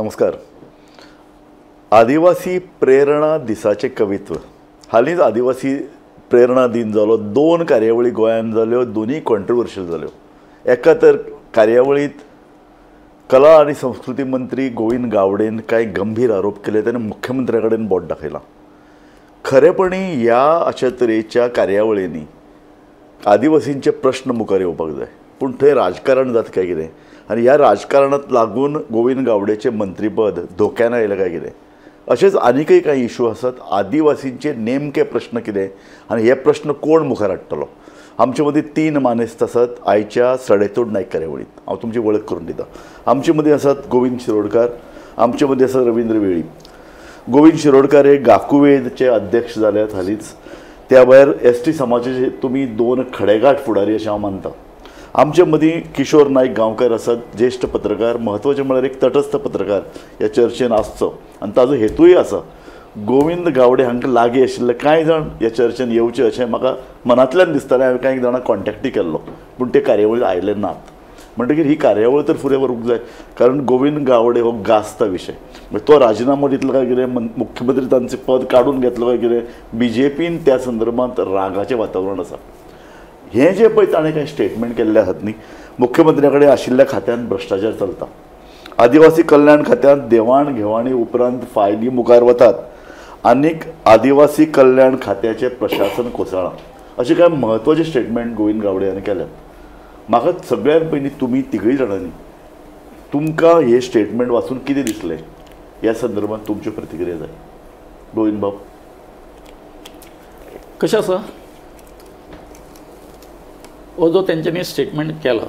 नमस्कार. आदिवासी प्रेरणा दिसाचें कवित्व. हालींच आदिवासी प्रेरणा दिन जालो. दोन कार्यावळी गोंयांत जाल्यो, दोनूय कॉन्ट्रोवर्शियल जाल्यो. एका तर कार्यावळींत कला आनी संस्कृती मंत्री गोविंद गावडेन कांय गंभीर आरोप केले, ताणें मुख्यमंत्र्या कडेन बोट दाखयलां. खरेपणी ह्या अशा तरेच्या कार्यावळींनी आदिवासींचे प्रश्न मुखार येवपाक जाय, पूण थंय राजकारण जाता काय कितें, आनी ह्या राजकारणात लागून गोविंद गावडेचें मंत्रीपद धोक्यान आयलें काय कितें, अशेंच आनीकय कांय इशू आसात. आदिवासींचे नेमके प्रश्न कितें आनी हे प्रश्न कोण मुखार हाडटलो? आमचे मदीं तीन मानेस्त आसात आयच्या सडेतोड नायक कार्यावळींत. हांव तुमची वळख करून दिता. आमचे मदीं आसात गोविंद शिरोडकार, आमचे मदीं आसात रवींद्र वेळीप. गोविंद शिरोडकार हे गाकुवेदचे अध्यक्ष जाल्यात हालींच. त्या भायर एस टी समाजाचे तुमी दोन खडेगांठ फुडारी अशें हांव मानता. आमचे मदीं किशोर नायक गांवकर आसात, ज्येश्ठ पत्रकार, म्हत्वाचें म्हळ्यार एक तटस्थ पत्रकार ह्या चर्चेन आसचो आनी ताजो हेतूय आसा. गोविंद गावडे हांकां लागीं आशिल्ले कांय जाण ह्या चर्चेन येवचे अशें म्हाका मनांतल्यान दिसतालें. हांवें कांय जाणां कॉन्टेक्टूय केल्लो, पूण ते कार्यावळीर आयले नात. म्हणटकीर ही कार्यावळ तर फुडें व्हरूंक जाय, कारण गोविंद गावडे हो गाजता विशय. म्हणजे तो राजिनामो दितलो काय कितें, मुख्यमंत्री तांचें पद काडून घेतलो काय कितें, बी जे पीन त्या संदर्भांत रागाचें वातावरण आसा. हें जें पळय ताणें कांय स्टेटमेंट केल्लें आसात न्ही, मुख्यमंत्र्या कडेन आशिल्ल्या खात्यांत भ्रश्टाचार चलता, आदिवासी कल्याण खात्यांत देवाण घेवाणी उपरांत फायली मुखार वतात, आनीक आदिवासी कल्याण खात्याचें प्रशासन कोसळ्ळां, अशें कांय म्हत्वाचें स्टेटमेंट गोविंद गावडे हांणी केल्यात. म्हाका सगळ्यान पयलीं तुमी तिगूय जाणांनी तुमकां हें स्टेटमेंट वाचून कितें दिसलें ह्या संदर्भात तुमच्यो प्रतिक्रिया जाय. गोविंद बाब, कशें आसा हो जो तेंच्यांनी स्टेटमेंट केला,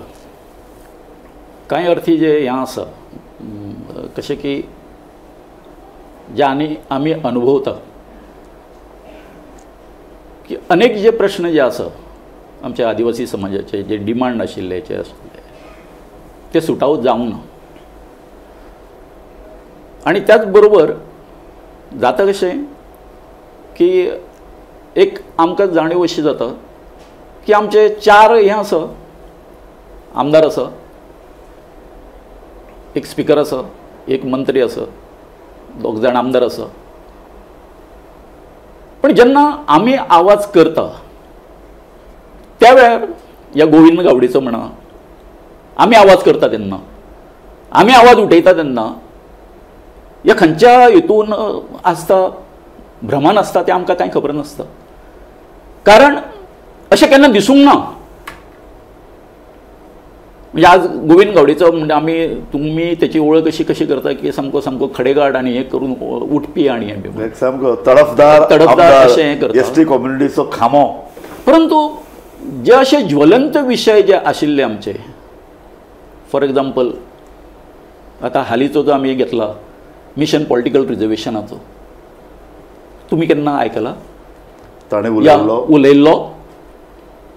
कांय अर्थी जे हें आसा कशें की जे आनी आमी अनुभवता की अनेक जे प्रश्न जे आसा आमच्या आदिवासी समाजाचे, जे डिमांड आशिल्ले जे आशिल्ले ते सुटाव जावंक ना. आनी त्याच बरोबर जाता कशें की एक आमकां जाणीव अशी जाता की आमचे चार हें आसा, आमदार आसा, एक स्पिकर आसा, एक मंत्री आसा, दोग जाण आमदार आसा. पण जेन्ना आमी आवाज करता त्या वेळार ह्या गोविंद गावडेचो म्हणा, आमी आवाज करता तेन्ना, आमी आवाज उठयता तेन्ना ह्या खंयच्या हितून आसता, भ्रमान आसता तें आमकां कांय खबर नासता. कारण अशें केन्ना दिसूंक ना. म्हणजे आज गोविंद गावडेचो म्हणजे आमी तुमी तेची वळख अशी कशी करता की सामको सामको खडेगांठ आनी हें करून उठपी आनी हें सामको तडफदार तडफदार अशें हें करता, एस टी कम्युनिटीचो खांबो. परंतु जे अशे ज्वलंत विशय जे आशिल्ले आमचे, फॉर एग्जाम्पल आतां हालींचो जो आमी घेतला मिशन पॉलिटिकल प्रिजर्वेशनाचो, तुमी केन्ना आयकला? ताणें उलयल्लो उलयल्लो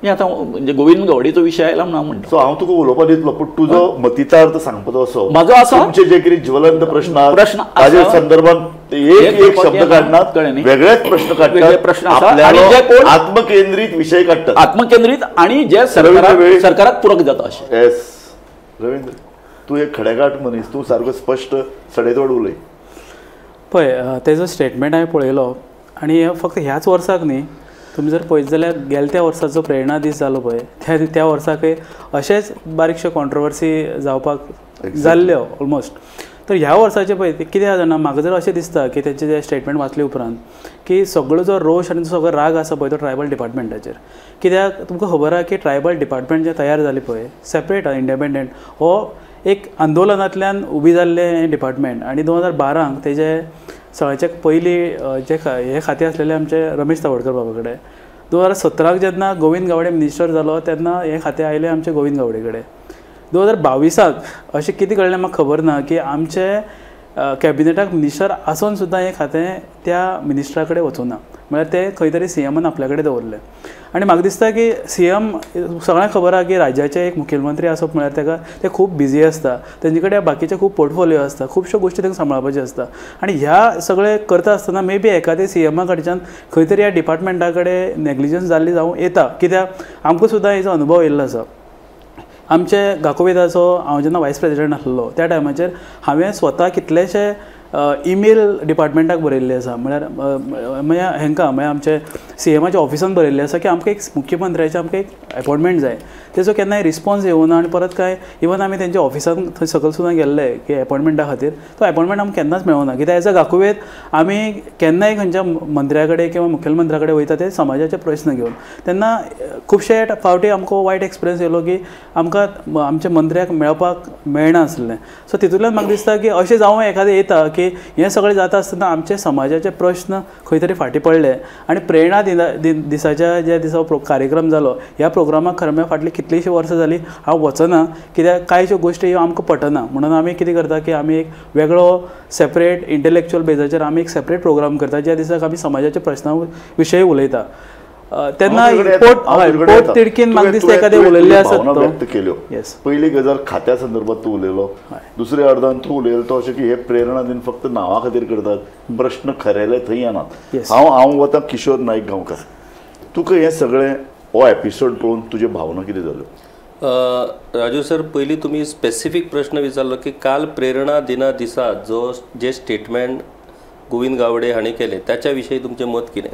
हें आतां म्हणजे गोविंद गावडेचो विशय आयला म्हणून हांव म्हणटा. सो हांव तुका उलोवपाक दितलो, पूण तुजो मतितार्थ सांगपाचो असो म्हाजो आसा, तुमचे जे कितें ज्वलंत प्रश्न प्रश्न ताजे संदर्भात एक एक शब्द काडनात, वेगळेच प्रश्न काडटात, प्रश्न आसा आनी जे कोण आत्मकेंद्रीत विशय काडटात, आत्मकेंद्रीत आनी जे सरकाराक सरकाराक पूरक जाता अशें. येस रवींद्र, तूं एक खडेगांठ मनीस, तूं सारको स्पश्ट सडेतोड उलय. पळय तेजो स्टेटमेंट हांवें पळयलो आनी फक्त ह्याच वर्साक न्ही, तुमी जर पळयत जाल्यार गेल्या त्या वर्साचो प्रेरणा दीस जालो पळय त्या त्या वर्साकय अशेंच बारीकश्यो कॉन्ट्रोवर्सी जावपाक जाल्ल्यो ऑलमोस्ट. तर ह्या वर्साचें पळय कितें आसा जाणा, म्हाका जर अशें दिसता की तेंचें जें स्टेटमेंट वाचले उपरांत की सगळो जो रोश आनी सगळो राग आसा पळय तो ट्रायबल डिपार्टमेंटाचेर. कित्याक तुमकां खबर आसा की ट्रायबल डिपार्टमेंट जें तयार जालें पळय सेपरेट इंडिपेंडंट, हो एक आंदोलनांतल्यान उबी जाल्लें डिपार्टमेंट. आनी 2012 तेजें सगळ्याचे पयलीं जे हे खातें आसलेलें आमचें रमेश तवडकर बाबा कडेन. 2017 जेन्ना गोविंद गावडे मिनिस्टर जालो तेन्ना हें खातें आयलें आमचें गोविंद गावडे कडेन. 2022 अशें कितें कळ्ळें म्हाका खबर ना की आमचे कॅबिनेटाक मिनिस्टर आसून सुद्दां हें खातें त्या मिनिस्टरा कडेन वचूं ना, म्हळ्यार तें खंय तरी सीएमान आपल्या कडेन दवरलें. आनी म्हाका दिसता की सीएम सगळ्यांक खबर आसा की राज्याचे एक मुखेलमंत्री आसप म्हळ्यार ताका ते खूब बिजी आसता, तेंचे कडेन बाकीचे खूब पोर्टफोलियो आसता, खुबश्यो गोश्टी तांकां सांबाळपाच्यो आसता. आनी ह्या सगळें करता आसतना मे बी एखादे सीएमा कडच्यान खंय तरी ह्या डिपार्टमेंटा कडेन नेग्लिजन्स जाल्ली जावं येता, कित्याक आमकां सुद्दां हेजो अनुभव येयल्लो आसा. आमचे गाकोवेदाचो हांव जेन्ना वायस प्रेजिडेंट आसलो त्या टायमाचेर हांवें स्वता कितलेशे ईमेल डिपार्टमेंटाक बरयल्ले आसा, म्हळ्यार म्हळ्यार हेंकां म्हळ्यार आमचे सीएमाच्या ऑफिसान बरयल्लें आसा की आमकां एक मुख्यमंत्र्याचें आमकां एक एपॉयंटमेंट जाय. तेजो केन्नाय रिस्पॉन्स येवना आनी परत काय इवन आमी तेंच्या ऑफिसान थंय सकयल सुद्दां गेल्ले की एपॉयंटमेंटा खातीर, तो एपॉयंटमेंट आमकां केन्नाच मेळना. कित्याक एज अ गाकुवेद आमी केन्नाय खंयच्या मंत्र्या कडेन किंवा मुखेलमंत्र्या कडेन वयता ते समाजाचे प्रस्न घेवन, तेन्ना खुबशे फावटी आमकां वायट एक्सपिरियन्स येयलो की आमकां आमच्या मंत्र्याक मेळपाक मेळनासलें. सो तितूंतल्यान म्हाका दिसता की अशें जावं एखादें येता की हें सगळें जाता आसतना आमचे समाजाचे प्रश्न खंय तरी फाटीं पडले आनी प्रेरणा दिसाच्या ज्या दिसा कार्यक्रम जालो ह्या प्रोग्रामाक खरें म्हळ्यार फाटलीं कितलींशीं वर्सां जालीं हांव वचना, कित्याक कांयश्यो गोश्टी ह्यो आमकां पटना. म्हणून आमी कितें करता की आमी एक वेगळो सेपरेट इंटलेक्चुअल बेजाचेर आमी एक सेपरेट प्रोग्राम करता ज्या दिसाक आमी समाजाच्या प्रश्ना विशयी उलयता. तेन्ना पोट तिडकीन म्हाका दिसता एखादें उलयल्लें आसत व्यक्त केल्यो. पयली गजाल खात्या संदर्भात तूं उलयलो, दुसऱ्या अर्दान तूं उलयलो तो अशें की हे प्रेरणा दिन फक्त नांवा खातीर करतात, प्रश्न खरेले थंय येनात. हांव वता किशोर नायक गांवकार, तुका हें सगळें हो एपिसोड पळोवन तुज्यो भावना कितें जाल्यो? राजू सर, पयलीं तुमी स्पेसिफीक प्रश्न विचारलो की काल प्रेरणा दिना दिसा जो जे स्टेटमेंट गोविंद गावडे हांणी केलें त्याच्या विशयी तुमचें मत कितें?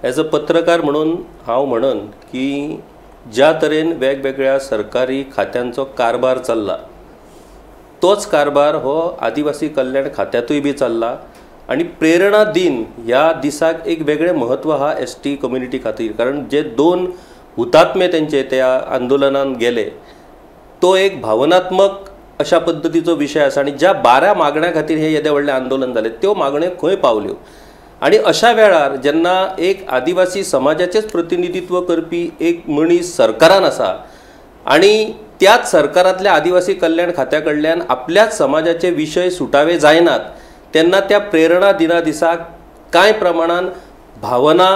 एज अ पत्रकार म्हणून हांव म्हणन की ज्या तरेन वेगवेगळ्या सरकारी खात्यांचो कारभार चल्ला तोच कारभार हो आदिवासी कल्याण खात्यांतूय बी चल्ला आनी प्रेरणा दिन ह्या दिसाक एक वेगळें म्हत्व आहा एस टी कम्युनिटी खातीर, कारण जे दोन हुतात्मे तेंचे त्या आंदोलनान गेले तो एक भावनात्मक अशा पद्दतीचो विशय आसा आनी ज्या 12 मागण्यां खातीर हें येदें व्हडलें आंदोलन जालें त्यो मागण्यो खंय पावल्यो आनी अशा वेळार जेन्ना एक आदिवासी समाजाचेच प्रतिनिधित्व करपी एक मनीस सरकारान आसा आनी त्याच सरकारांतल्या आदिवासी कल्याण खात्या कडल्यान आपल्याच समाजाचे विशय सुटावे जायनात तेन्ना त्या प्रेरणा दिना दिसाक कांय प्रमाणान भावना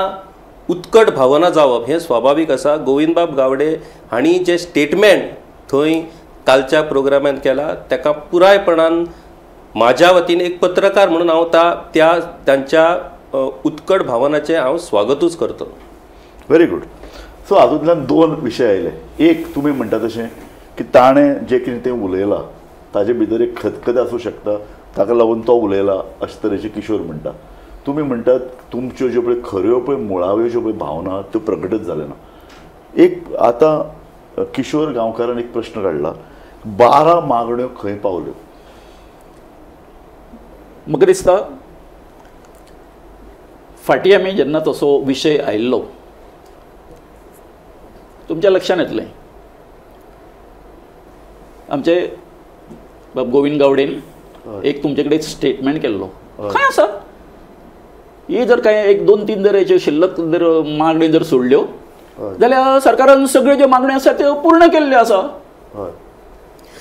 उत्कट भावना जावप हें स्वाभावीक आसा. गोविंदबाब गावडे हांणी जें स्टेटमेंट थंय कालच्या प्रोग्रामान केला ताका पुरायपणान म्हाज्या वतीन एक पत्रकार म्हणून हांव त्या तांच्या उत्कट भावनाचें हांव स्वागतूच करतलो. Very good. सो हातूंतल्यान दोन विशय आयले. एक तुमी म्हणटा तशें की ताणें जें कितें तें उलयलां ताजे भितर एक खतखत आसूं शकता, ताका लागून तो उलयला अशे तरेचें किशोर म्हणटा. तुमी म्हणटात तुमच्यो ज्यो पळय खऱ्यो पळय मुळाव्यो ज्यो पळय भावना त्यो प्रकटच जाल्यो ना. एक आतां किशोर गांवकारान एक प्रश्न काडला, 12 मागण्यो खंय पावल्यो? म्हाका दिसता फाटीं आमी जेन्ना तसो विशय आयिल्लो तुमच्या लक्षांत येतलें, आमचे बाब गोविंद गावडेन एक तुमचे कडेन स्टेटमेंट केल्लो खंय आसा ही जर कांय 1 2 3 जर हेच्यो शिल्लक जर मागण्यो जर सोडल्यो जाल्यार सरकारान सगळ्यो ज्यो मागण्यो आसा त्यो पूर्ण केल्ल्यो आसा.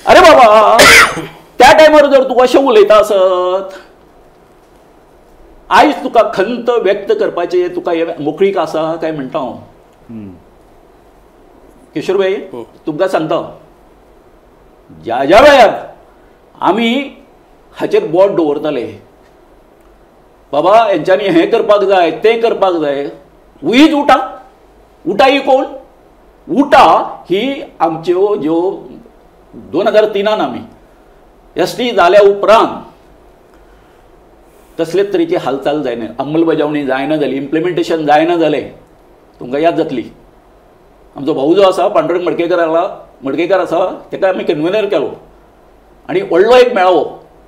अरे बाबा, त्या टायमार जर तूं अशें उलयता आसत आयज तुका खंत व्यक्त करपाचें तुका हें मोकळीक आसा काय म्हणटा हांव. किशोर भाई तुमकां सांगता, ज्या ज्या वेळार आमी हाचेर बोट दवरताले बाबा हेंच्यांनी हें करपाक जाय तें करपाक जाय, वीज उटा उटा ही कोण? उटा ही आमच्यो ज्यो 2003 आमी एस टी जाल्या उपरांत तसलेच तरेची हालचाल जायना, अंमलबजावणी जायना जाली, इम्प्लिमेंटेशन जायना जालें. तुमकां याद जातली आमचो भाऊ जो आसा पांडुरंग मडकेकर आसा ताका आमी कन्वेनर केलो आनी व्हडलो एक मेळावो,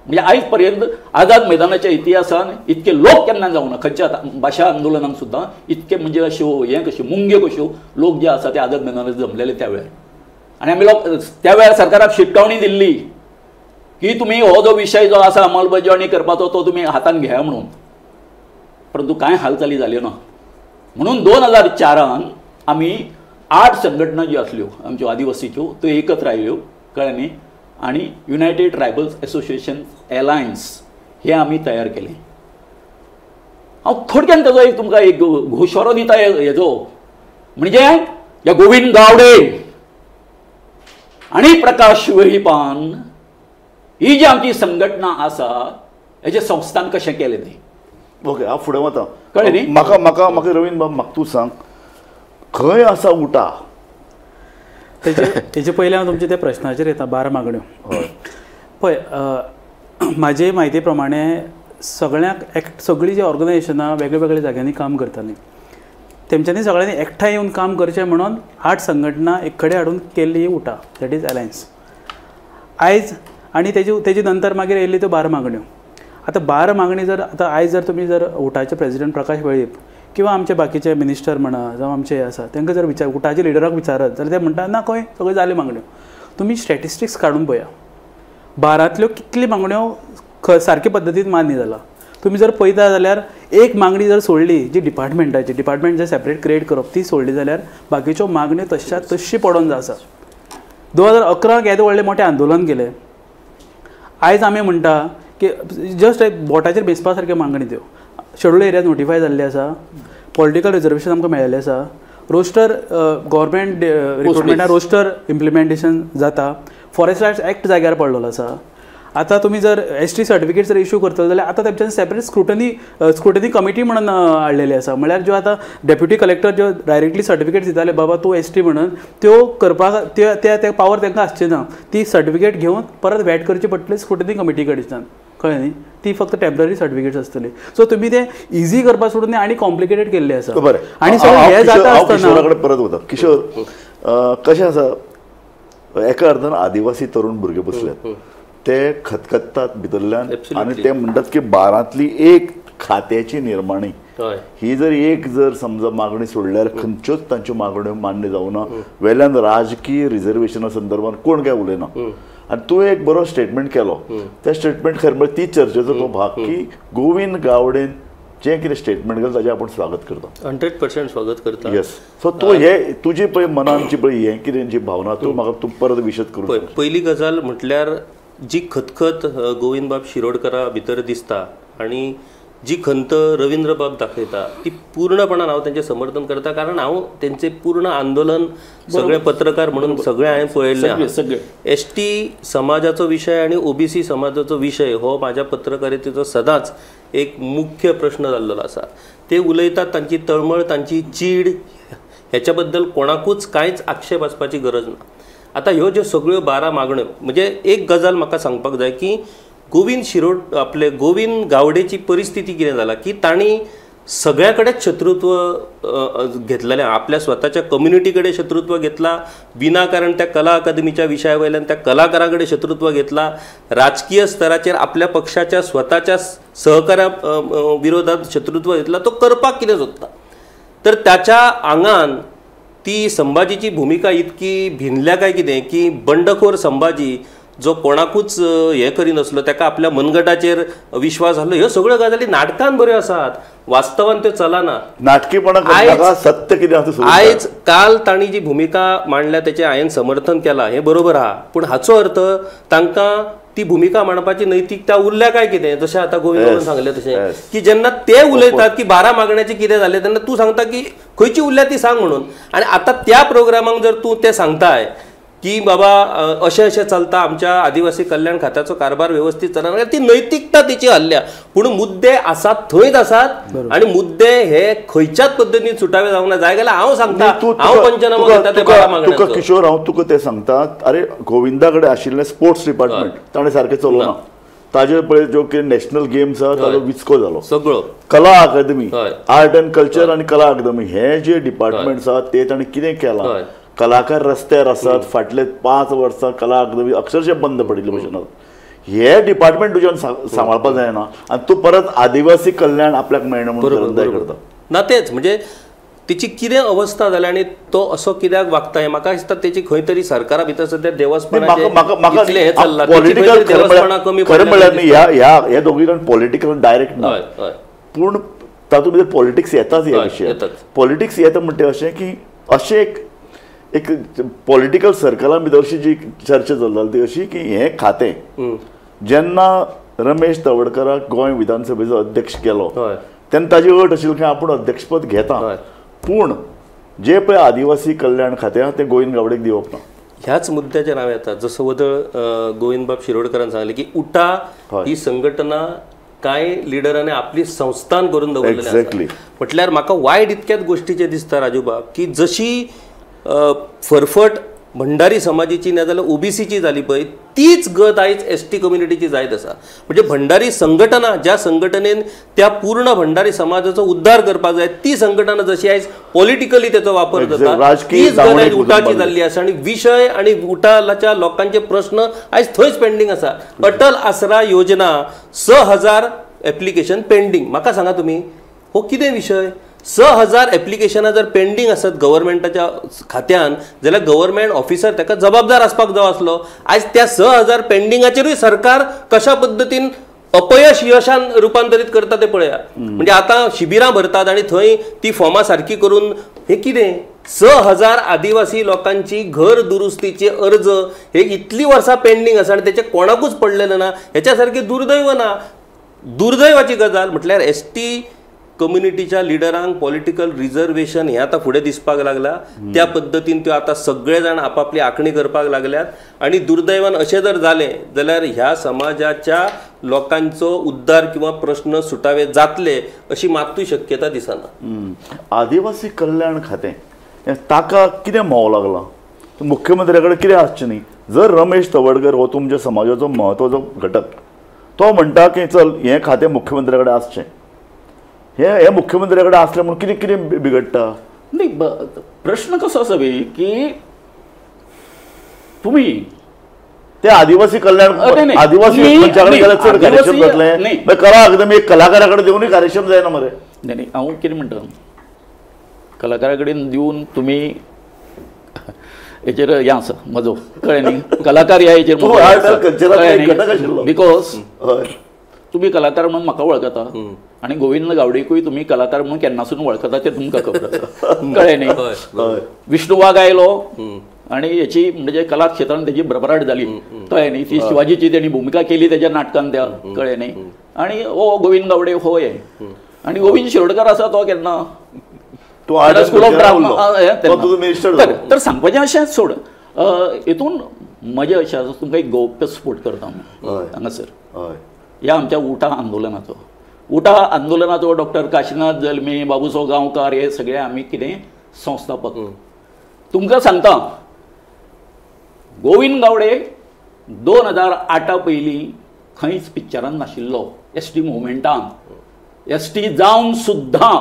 म्हणजे आयज पर्यंत आझाद मैदानाच्या इतिहासान इतके लोक केन्ना जावना, खंयच्या भाशा आंदोलनाक सुद्दां इतके म्हणजे अश्यो हें कश्यो मुंग्यो कश्यो लोक जे आसा ते आझाद मैदानार जमलेले त्या वेळार. आनी आमी लोक त्या वेळार सरकाराक शिटकावणी दिल्ली की तुमी हो जो विशय जो आसा अंमलबजावणी करपाचो तो तुमी हातान घेया म्हणून, परंतु कांय हालचाली जाल्यो ना. म्हणून 2004 आमी 8 संघटना ज्यो आसल्यो आमच्यो आदिवासीच्यो त्यो एकत्र आयल्यो, कळ्ळें न्ही, आनी युनायटेड ट्रायबल्स एसोसिएशन एलायन्स हे आमी तयार केलें. हांव थोडक्यान ताजो एक तुमकां एक घोशोरो दिता हेजो, म्हणजे ह्या गोविंद गावडे आनी प्रकाश वेळीपान ही जी आमची संघटना आसा हेजें संस्थान कशें केलें तें. ओके, हांव फुडें वता. कळ्ळें न्ही? म्हाका म्हाका म्हाका रवींद्र बाब म्हाका तूं सांग खंय आसा उटा? तेजे पयलीं हांव तुमच्या त्या प्रश्नाचेर येता, 12 मागण्यो. पळय, म्हाजे म्हायती प्रमाणे सगळ्यांक सगळीं जी ऑर्गनायझेशनां वेगळे वेगळे जाग्यांनी काम करतालीं तेमच्यांनी सगळ्यांनी एकठांय येवन काम करचें म्हणून 8 संघटना एक कडेन हाडून केल्ली उटा, that is alliance. आयज आनी तेजे नंतर मागीर येयल्ली त्यो 12 मागण्यो. आतां 12 मागणी जर आतां आयज जर तुमी जर उटाचे प्रेजिडंट प्रकाश वेळीप किंवा आमचे बाकीचे मिनिस्टर म्हणा जावं आमचे हे आसा तांकां जर विचार उटाचे लिडराक विचारत जाल्यार ते म्हणटा ना खंय सगळ्यो जाल्यो मागण्यो. तुमी स्टॅटिस्टिक्स काडून पळया, 12तल्यो कितल्यो मागण्यो सारके पद्दतीन मान्य जाला. तुमी जर पळयता जाल्यार एक मागणी जर सोडली जी डिपार्टमेंटाची, डिपार्टमेंट जर सेपरेट क्रिएट करप ती सोडली जाल्यार बाकीच्यो मागण्यो तश्या तश्शी पडोन आसा. 2011 येदें व्हडलें मोठें आंदोलन केलें. आयज आमी म्हणटा की जस्ट एक बोटाचेर बेसपा सारक्यो मागणी त्यो. शेड्यूल एरिया नोटिफाय जाल्ले आसा, पॉलिटिकल रिजर्वेशन आमकां मेळिल्लें आसा, रोस्टर गव्हर्मेंट रिक्रुटमेंटा रोस्टर इम्प्लिमेंटेशन जाता, फॉरेस्ट रायट्स एक्ट जाग्यार पडलेलो आसा. आतां तुमी जर एस टी सर्टिफिकेट जर इशू करतले जाल्यार आतां तेमच्यान सेपरेट स्क्रुटनी कमिटी म्हणून हाडलेली आसा. म्हळ्यार ज्यो आतां डेप्युटी कलेक्टर ज्यो डायरेक्टली सर्टिफिकेट दिताले बाबा तूं एस टी म्हणून, त्यो करपाक त्या पावर तांकां आसची ना. ती सर्टिफिकेट घेवन परत वेट करची पडटली स्क्रुटनी कमिटी कडच्यान, कळ्ळें न्ही. ती फक्त टेम्पररी सर्टिफिकेट्स आसतली. सो तुमी ते इजी करपा सोडून आनी कॉम्प्लिकेटेड केल्ले आसा. बरें, आनी सगळें हें जाता आसतना किशोरा कडेन परत वता. किशोर, कशें आसा, एका अर्थान आदिवासी तरुण भुरगे बसल्यात, ते खतखत्तात भितरल्यान आनी ते म्हणटात की 12तली एक खात्याची निर्माणी ही जर एक जर समजा मागणी सोडल्यार खंयच्योच तांच्यो मागण्यो मान्य जावना. वेल्यान राजकीय रिजर्वेशना संदर्भात कोण काय उलयना. आनी तूं एक बरो स्टेटमेंट केलो, त्या स्टेटमेंट खरें म्हळ्यार ती चर्चेचो तो भाग की गोविंद गावडेन जें कितें स्टेटमेंट केलें ताजें आपूण स्वागत करता, 100% स्वागत करता. येस. सो तूं हे तुजी पळय मनान जी पळय हें कितें जी भावना तूं म्हाका तूं परत विशद करूं. पयली गजाल म्हटल्यार जी खतखत गोविंदबाब शिरोडकरा भितर दिसता आनी जी खंत रवींद्रबाब दाखयता ती पूर्णपणान हांव तेंचें समर्थन करता, कारण हांव तेंचें पूर्ण आंदोलन सगळे पत्रकार म्हणून सगळें हांवें पळयल्लें आसा. एस टी समाजाचो विशय आनी ओबीसी समाजाचो विशय हो म्हाज्या पत्रकारितेचो सदांच एक मुख्य प्रश्न जाल्लो आसा. ते उलयतात तांची तळमळ, तांची चीड, हेच्या बद्दल कोणाकूच कांयच आक्षेप आसपाची गरज ना. आतां ह्यो ज्यो सगळ्यो 12 मागण्यो, म्हणजे एक गजाल म्हाका सांगपाक जाय की गोविंद आपले गोविंद गावडेची परिस्थिती कितें जाला की तांणी सगळ्या कडेन शत्रुत्व घेतलेलें, आपल्या स्वताच्या कम्युनिटी कडेन शत्रुत्व घेतला, विनाकारण त्या कला अकादमीच्या विशया वयल्यान त्या कलाकारां कडेन शत्रुत्व घेतला, राजकीय स्तराचेर आपल्या पक्षाच्या स्वताच्या सहकाऱ्या विरोधात शत्रुत्व घेतला. तो करपाक कितें सोदता तर त्याच्या आंगान ती संभाजीची भुमिका इतकी भिनल्या काय कितें की बंडखोर संभाजी जो कोणाकूच हें करिनासलो ताका आपल्या मनगटाचेर विश्वास आसलो. ह्यो सगळ्यो गजाली नाटकान बऱ्यो आसात, वास्तवान त्यो चलना. नाटकीपणा सत्य कितें आसा. आयज काल तांणी जी भुमिका मांडल्या तेचें हांवें समर्थन केलां हें बरोबर आहा, पूण हाचो अर्थ तांकां ती भुमिका मांडपाची नैतिकता उरल्या काय कितें. जशें आतां गोविंदान सांगलें तशें की जेन्ना ते उलयतात की 12 मागण्याचें कितें जालें तेन्ना तूं सांगता की खंयची उरल्या ती सांग म्हणून, आनी आतां त्या प्रोग्रामाक जर तूं तें सांगताय की बाबा अशें अशें चलता आमच्या आदिवासी कल्याण खात्याचो कारभार व्यवस्थीत चलना, ती नैतिकता तिची हल्ल्या. पूण मुद्दे आसात थंयच आसात आनी मुद्दे हे खंयच्याच पद्दतीन सुटावे जावंक ना. जाय जाल्यार हांव सांगता, हांव पंचनामो घेता ते 12 मागण्यांचो. तुका किशोर हांव तुका तें सांगता, अरे गोविंदा कडेन आशिल्लें स्पोर्ट्स डिपार्टमेंट ताणें सारकें चलोवना, ताजे पळय ज्यो कितें नॅशनल गेम्स आहा ताजो विचको जालो सगळो, कला अकादमी, आर्ट एंड कल्चर आनी कला अकादमी हे जे डिपार्टमेंट्स आहात ते ताणें कितें केलां. कलाकार रस्त्यार आसात, फाटले 5 वर्सां कला अकादमी अक्षरशः बंद पडिल्ले भशेन आसा. हे डिपार्टमेंट तुज्यान सांबाळपाक जायना आनी तूं परत आदिवासी कल्याण आपल्याक मेळना म्हणून करता ना. तेच म्हणजे तिची कितें अवस्था जाल्या आनी तो असो कित्याक वागता हें म्हाका दिसता तेची खंय तरी सरकारा भितर सद्या देवस्पणाचें हें चल्लां. पॉलिटिकल खरें म्हणल्यार न्ही, ह्या ह्या दोगूय जाण पॉलिटिकल डायरेक्ट ना, पूण तातूंत भितर पॉलिटिक्स येताच. ह्या विशयात पॉलिटिक्स येता म्हणटा अशें की अशें एक एक पॉलिटिकल सर्कला भितर अशी जी चर्चा चलताली ती अशी की हें खातें जेन्ना रमेश तवडकराक गोंय विधानसभेचो अध्यक्ष केलो तेन्ना ताजी अट आशिल्ली की आपूण अध्यक्षपद घेता, पूण जे पळय आदिवासी कल्याण खातें आहा तें गोविंद गावडेक दिवप ना. ह्याच मुद्द्याचेर हांव येता. जसो वदळ गोविंदबाब शिरोडकरान सांगलें की उटा ही संघटना कांय लिडरांनी आपली संस्थान करून दवरलेली आसा. म्हटल्यार म्हाका वायट इतक्याच गोश्टीचें दिसता राजूबाब की जशी फरफट भंडारी समाजीची ना जाल्यार ओबीसीची जाली पळय तीच गत आयज एस टी कम्युनिटीची जायत आसा. म्हणजे भंडारी संघटना ज्या संघटनेन त्या पूर्ण भंडारी समाजाचो उद्धार करपाक जाय ती संघटना जशी आयज पॉलिटिकली तेचो वापर जाता तीच गत आयज उटाची जाल्ली आसा आनी विशय आनी उटाच्या लोकांचे प्रश्न आयज थंयच पेंडींग आसा. अटल आसरा योजना 6,000 एप्लिकेशन पेंडींग. म्हाका सांगा तुमी हो कितें विशय? 6,000 एप्लिकेशनां जर पेंडींग आसत गव्हर्मेंटाच्या खात्यान जाल्यार गव्हर्मेंट ऑफिसर ताका जबाबदार आसपाक जाय आसलो. आयज त्या 6,000 पेंडिंगाचेरूय सरकार कशा पद्दतीन अपयश यशान रुपांतरीत करता ते पळया. म्हणजे आतां शिबिरां भरतात आनी थंय ती फॉर्मां सारकी करून हे कितें 6,000 आदिवासी लोकांची घर दुरुस्तीचे अर्ज हे इतली वर्सां पेंडींग आसा आनी तेचें कोणाकूच पडलेलें ना. हेच्या सारकें दुर्दैव ना. दुर्दैवाची गजाल म्हटल्यार एस टी कम्युनिटीच्या लिडरांक पॉलिटिकल रिजर्वेशन हें आतां फुडें दिसपाक लागला. त्या पद्दतीन त्यो आतां सगळे जाण आपापली आंखणी करपाक लागल्यात आनी दुर्दैवान अशें जर जालें जाल्यार ह्या समाजाच्या लोकांचो उद्धार किंवा प्रश्न सुटावे जातले अशी मात्तूय शक्यता दिसना. आदिवासी कल्याण खातें ताका कितें म्होंव लागलां? मुख्यमंत्र्या कडेन कितें आसचें न्ही? जर रमेश तवडकर हो तुमच्या समाजाचो म्हत्वाचो घटक तो म्हणटा की चल हें खातें मुख्यमंत्र्या कडेन आसचें, हे हे मुख्यमंत्र्या कडेन आसलें म्हणून कितें कितें बिगडटा? न्ही, प्रश्न कसो आसा बी की तुमी ते आदिवासी कल्याण आदिवासी जाल्यार चड कार्यक्षम जातलें. कला अकादमी एक कलाकारा कडेन दिवनूय कार्यक्षम जायना मरे. न्ही न्ही, हांव कितें म्हणटा कलाकारा कडेन दिवन तुमी हेचेर हें आसा म्हजो कळ्ळें न्ही, कलाकार ह्या हेचेर because तुमी कलाकार म्हणून म्हाका वळखता आनी गोविंद गावडेकूय तुमी कलाकार म्हणून केन्नासून वळखता तें तुमकां खबर आसा, कळ्ळें न्ही. विष्णू वाघ आयलो आनी हेची म्हणजे कला क्षेत्रान तेजी भरभराट जाली, कळ्ळें न्ही. ती शिवाजीची तेणी भुमिका केली तेज्या नाटकान त्या, कळ्ळें न्ही. आनी हो गोविंद गावडे हो हे आनी गोविंद शिरोडकर आसा तो केन्ना स्कूल ऑफ ड्रामा. तर सांगपाचें अशें सोड, हितून म्हजें अशें आसा तुमकां एक गौप्य स्फोट करता हांव हांगासर ह्या आमच्या उटा आंदोलनाचो. उटा आंदोलनाचो डॉक्टर काशीनाथ जल्मी, बाबूसो गांवकार हे सगळे आमी कितें संस्थापक. तुमकां सांगता गोविंद गावडे 2008 पयलीं खंयच पिक्चरान नाशिल्लो. एस टी मुवमेंटान एस टी जावन सुद्दां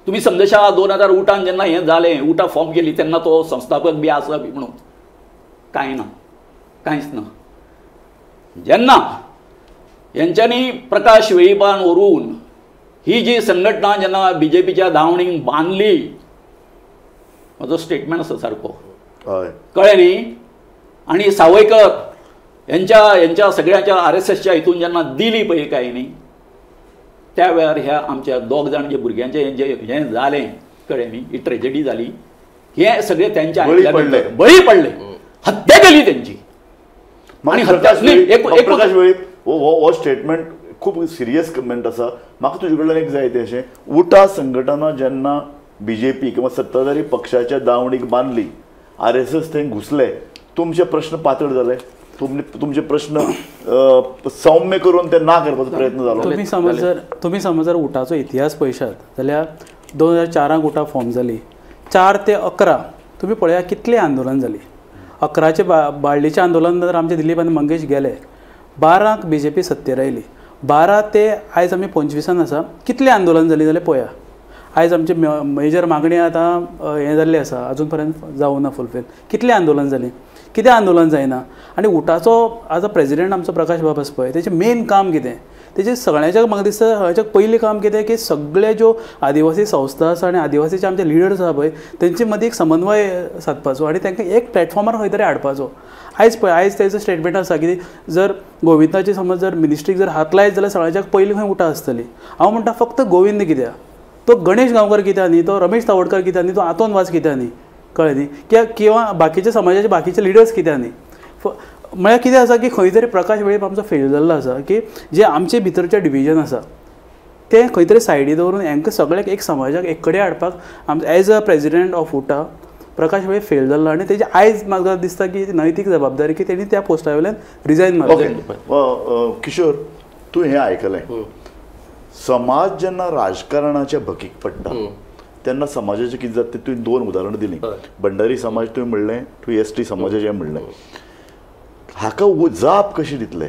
तुमी समजशा 2008 जेन्ना हें जालें उटा फॉर्म केली तेन्ना तो संस्थापक बी आसा बी म्हणून कांय ना, कांयच ना. जेन्ना यांच्यांनी प्रकाश वेळीपान व्हरून ही जी संघटना जेन्ना बी जे पीच्या धांवणीक बांदली, म्हजो स्टेटमेंट आसा सारको, कळ्ळें न्ही. आनी सावयकर यांच्या यांच्या सगळ्यांच्या आर एस एसच्या हितून जेन्ना दिली पळय काय न्ही, त्या वेळार ह्या आमच्या दोग जाण जे भुरग्यांचें जे हें जालें, कळ्ळें न्ही, ही ट्रेजडी जाली, हे सगळे त्यांच्या बळी पडले, हत्या केली तेंची. आनी हत्या प्रकाश वेळीप हो स्टेटमेंट खूब सिरियस कमेंट आसा. म्हाका तुजे कडल्यान एक जाय तें अशें, उटा संघटना जेन्ना बी जे पी किंवा सत्ताधारी पक्षाच्या दावणीक बांदली, आर एस एस थंय घुसले, तुमचे प्रश्न पातळ जाले, तुमचे प्रश्न सौम्य करून ते ना करपाचो प्रयत्न जालो. तुमी समज जर उटाचो इतिहास पळयशात जाल्यार 2004 उटा फॉर्म जाली, 4 ते 11 तुमी पळया कितलें आंदोलन जाली. 11 बाळ्ळीचें आंदोलन तर आमचे दिलीप आनी मंगेश गेले, 12 बी जे पी सत्तेर आयली, 12 ते आयज आमी 25 आसा, कितलें आंदोलन जाली जाल्यार पळया. आयज आमची मेजर मागणी आतां हें जाल्ली आसा, अजून पर्यंत जावूं ना फुलफील. कितलें आंदोलन जालीं, कितें आंदोलन जायना. आनी उटाचो आज प्रेजिडेंट आमचो प्रकाश बाब आसा पळय, तेचें मेन काम कितें, तेजें सगळ्यांच्या म्हाका दिसता सगळ्यांच्या पयलीं काम कितें की सगळे ज्यो आदिवासी संस्था आसा आनी आदिवासीचे आमचे लिडर्स आसा पळय तेंचे मदीं एक समन्वय सादपाचो आनी तांकां एक प्लॅटफॉर्मार खंय तरी हाडपाचो. आयज पळय आयज तेजो स्टेटमेंट आसा की जर गोविंदाची समज जर मिनिस्ट्रीक जर हात लायत जाल्यार सगळ्यांच्या पयलीं खंय उटा आसतली. हांव म्हणटा फक्त गोविंद कित्याक, तो गणेश गांवकर कित्याक न्ही, तो रमेश तावडकर कित्याक न्ही, तो आतोन वाज कित्याक न्ही, कळ्ळें न्ही, किंवा बाकीच्या समाजाचे बाकीचे लिडर्स कित्याक न्ही. म्हळ्यार कितें आसा की खंय तरी प्रकाश वेळीप आमचो फेल जाल्लो आसा की जे आमचे भितरचें डिविजन आसा तें खंय तरी सायडी दवरून हांकां सगळ्याक एक समाजाक एक कडेन हाडपाक आमचो एज अ प्रेजिडेंट ऑफ उटा Prakash Velip fail जाल्लो आनी तेजी आयज म्हाका दिसता की नैतीक जबाबदारी की तेणी त्या पोस्टा वयल्यान रिजायन मारलें. किशोर, तूं हें आयकलें, समाज जेन्ना राजकारणाच्या भकीक पडटा तेन्ना समाजाचें कितें जाता तें तुवें दोन उदाहरणां दिलीं. भंडारी समाज तुवें म्हणलें, तुवें एस टी समाजाचें म्हणलें. हाका जाप कशी दितले?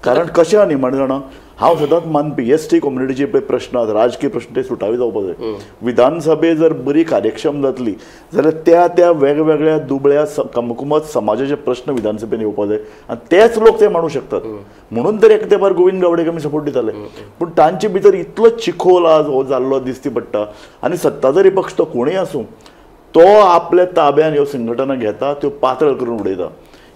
कारण कशें न्ही म्हण जाणा, हांव सदांच मानपी एस टी कम्युनिटीचे पळय प्रश्न आसा, राजकीय प्रश्न ते सुटावे जावपाक जाय. विधानसभे जर बरी कार्यक्षम जातली जाल्यार त्या त्या वेगवेगळ्या दुबळ्या कमकुमत समाजाचे प्रश्न विधानसभेन येवपाक जाय आनी तेच लोक ते मांडू शकतात. म्हणून तर एक तेंपार गोविंद गावडेक आमी सपोर्ट दिताले, पूण तांचे भितर इतलो चिखोल आज हो जाल्लो दिसती पडटा. आनी सत्ताधारी पक्ष तो कोणूय आसूं तो आपल्या ताब्यान ह्यो संघटना घेता, त्यो पातळ करून उडयता.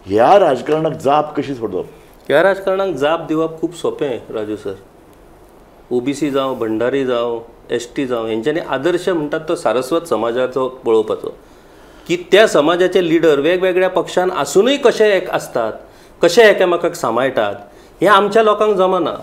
ह्या राजकारणाक जाप कशी सोडप? ह्या राजकारणाक जाप दिवप खूब सोंपें राजू सर. ओबीसी जावं, भंडारी जावं, एस टी जावं, हेंच्यांनी आदर्श म्हणटात तो सारस्वत समाजाचो पळोवपाचो की त्या समाजाचे लिडर वेगवेगळ्या पक्षान आसुनूय कशे एक आसतात, कशे एकामेकाक सांबाळटात, हें आमच्या लोकांक जमना.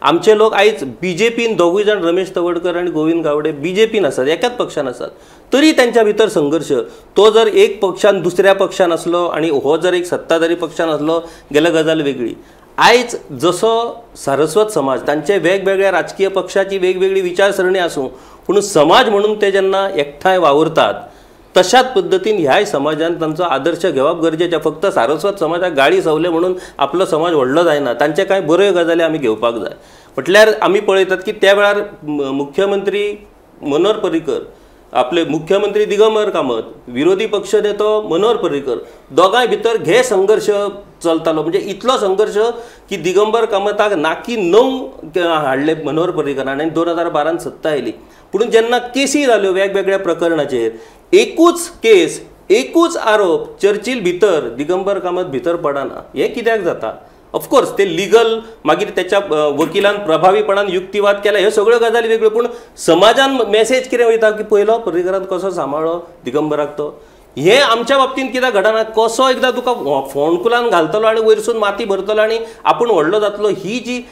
आमचे लोक आयज बीजेपीन दोगूय जाण, रमेश तवडकर आनी गोविंद गावडे बीजेपीन आसात, एकाच पक्षान आसात, तरी त्यांच्या भितर संघर्श. तो जर एक पक्षान दुसऱ्या पक्षान आसलो आनी हो जर एक सत्ताधारी पक्षान आसलो गेल्यार गजाल वेगळी. आयज जसो सारस्वत समाज तांचे वेगवेगळ्या राजकीय पक्षाची वेगवेगळी विचारसरणी आसूं, पूण समाज म्हणून ते जेन्ना एकठांय वावुरतात तशाच पद्दतीन ह्याय समाजान तांचो आदर्श घेवप गरजेचें. फक्त सारस्वत समाजाक गाळी सवले म्हणून आपलो समाज व्हडलो जायना, तांचे कांय बऱ्यो गजाली आमी घेवपाक जाय. म्हटल्यार आमी पळयतात की त्या वेळार मुख्यमंत्री मनोहर पर्रीकर, आपले मुख्यमंत्री दिगंबर कामत, विरोधी पक्ष नेतो मनोहर पर्रीकर, दोगांय भितर घे संघर्श चलतालो. म्हणजे इतलो संघर्श की दिगंबर कामताक नाकी 9 हाडले मनोहर पर्रीकरान आनी 2012 सत्ता आयली. पूण जेन्ना केसी जाल्यो वेगवेगळ्या प्रकरणाचेर, एकूच केस, एकूच आरोप चर्चील भितर दिगंबर कामत भितर पडना. हें कित्याक जाता? ऑफकोर्स ते लिगल मागीर त्याच्या वकिलान प्रभावीपणान युक्तिवाद केला, ह्यो सगळ्यो गजाली वेगळ्यो, पूण समाजान मेसेज कितें वयता की पयलो पर्रीकरान कसो सांबाळ्ळो दिगंबराक तो. हें आमच्या बाबतींत कित्याक घडना? कसो एकदां तुका फोंडकुलान घालतलो आनी वयरसून माती भरतलो आनी आपूण व्हडलो जातलो, ही जी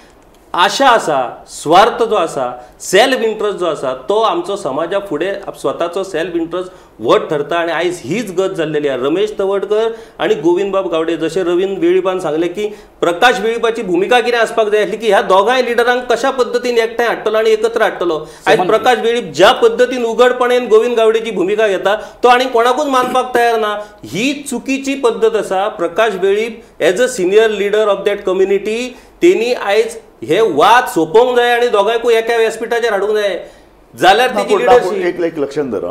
आशा आसा, स्वार्थ जो आसा, सेल्फ इंट्रस्ट जो आसा, तो आमचो समाजा फुडें स्वताचो सेल्फ इंट्रस्ट व्हड ठरता. आनी आयज हीच गत जाल्लेली आसा. रमेश तवडकर आनी गोविंदबाब गावडे, जशें रवींद्र वेळीपान सांगलें की प्रकाश वेळीपाची भुमिका कितें आसपाक जाय आसली की ह्या दोगांय लिडरांक कशा पद्दतीन एकठांय हाडटलो आनी एकत्र हाडटलो. आयज प्रकाश वेळीप ज्या पद्दतीन उघडपणान गोविंद गावडेची भुमिका घेता तो आनी कोणाकूच मानपाक तयार ना. ही चुकीची पद्दत आसा. Prakash Velip as a senior leader of that community तेणी आयज हे वाद सोंपोवंक जाय आनी दोगांयकूय एका व्यासपिठाचेर हाडूंक जाय. जाल्यार तेजी लिडरशीप. एक लक्षात धर,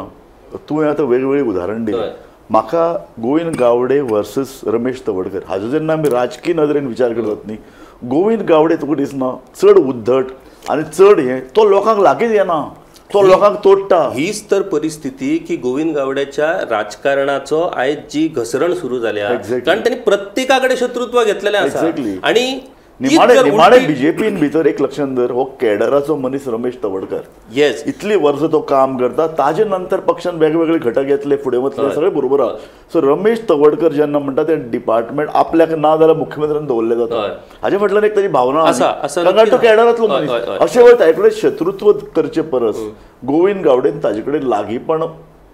तुवें आतां वेगवेगळी उदाहरण दिलें. म्हाका गोविंद गावडे वर्सस रमेश तवडकर हाजो जेन्ना आमी राजकीय नदरेन विचार करतात न्ही, गोविंद गावडे तुका दिसना चड उद्धट आनी चड हें, तो लोकांक लागींच येना, तो लोकांक तोडटा. हीच तर परिस्थिती की गोविंद गावड्याच्या राजकारणाचो आयज जी घसरण सुरू जाल्या, कारण त्यांनी प्रत्येका कडेन शत्रुत्व घेतलेलें आसा. आनी निमाणे बीजेपीन भितर एक लक्षात धर, हो केडराचो मनीस रमेश तवडकर, येस, इतली वर्सां तो काम करता, ताजे नंतर पक्षान वेगवेगळे घटक येतले, फुडें वतले, सगळे बरोबर आसा. सो रमेश तवडकर जेन्ना म्हणटा ते डिपार्टमेंट आपल्याक ना जाल्यार मुख्यमंत्र्यान दवरलें जाता, हाजे फाटल्यान एक ताजी भावना आसा, कारण तो केडरांतलो मनीस. अशें वेळ ताजे कडेन शत्रुत्व करचे परस गोविंद गावडेन ताजे कडेन लागींपण,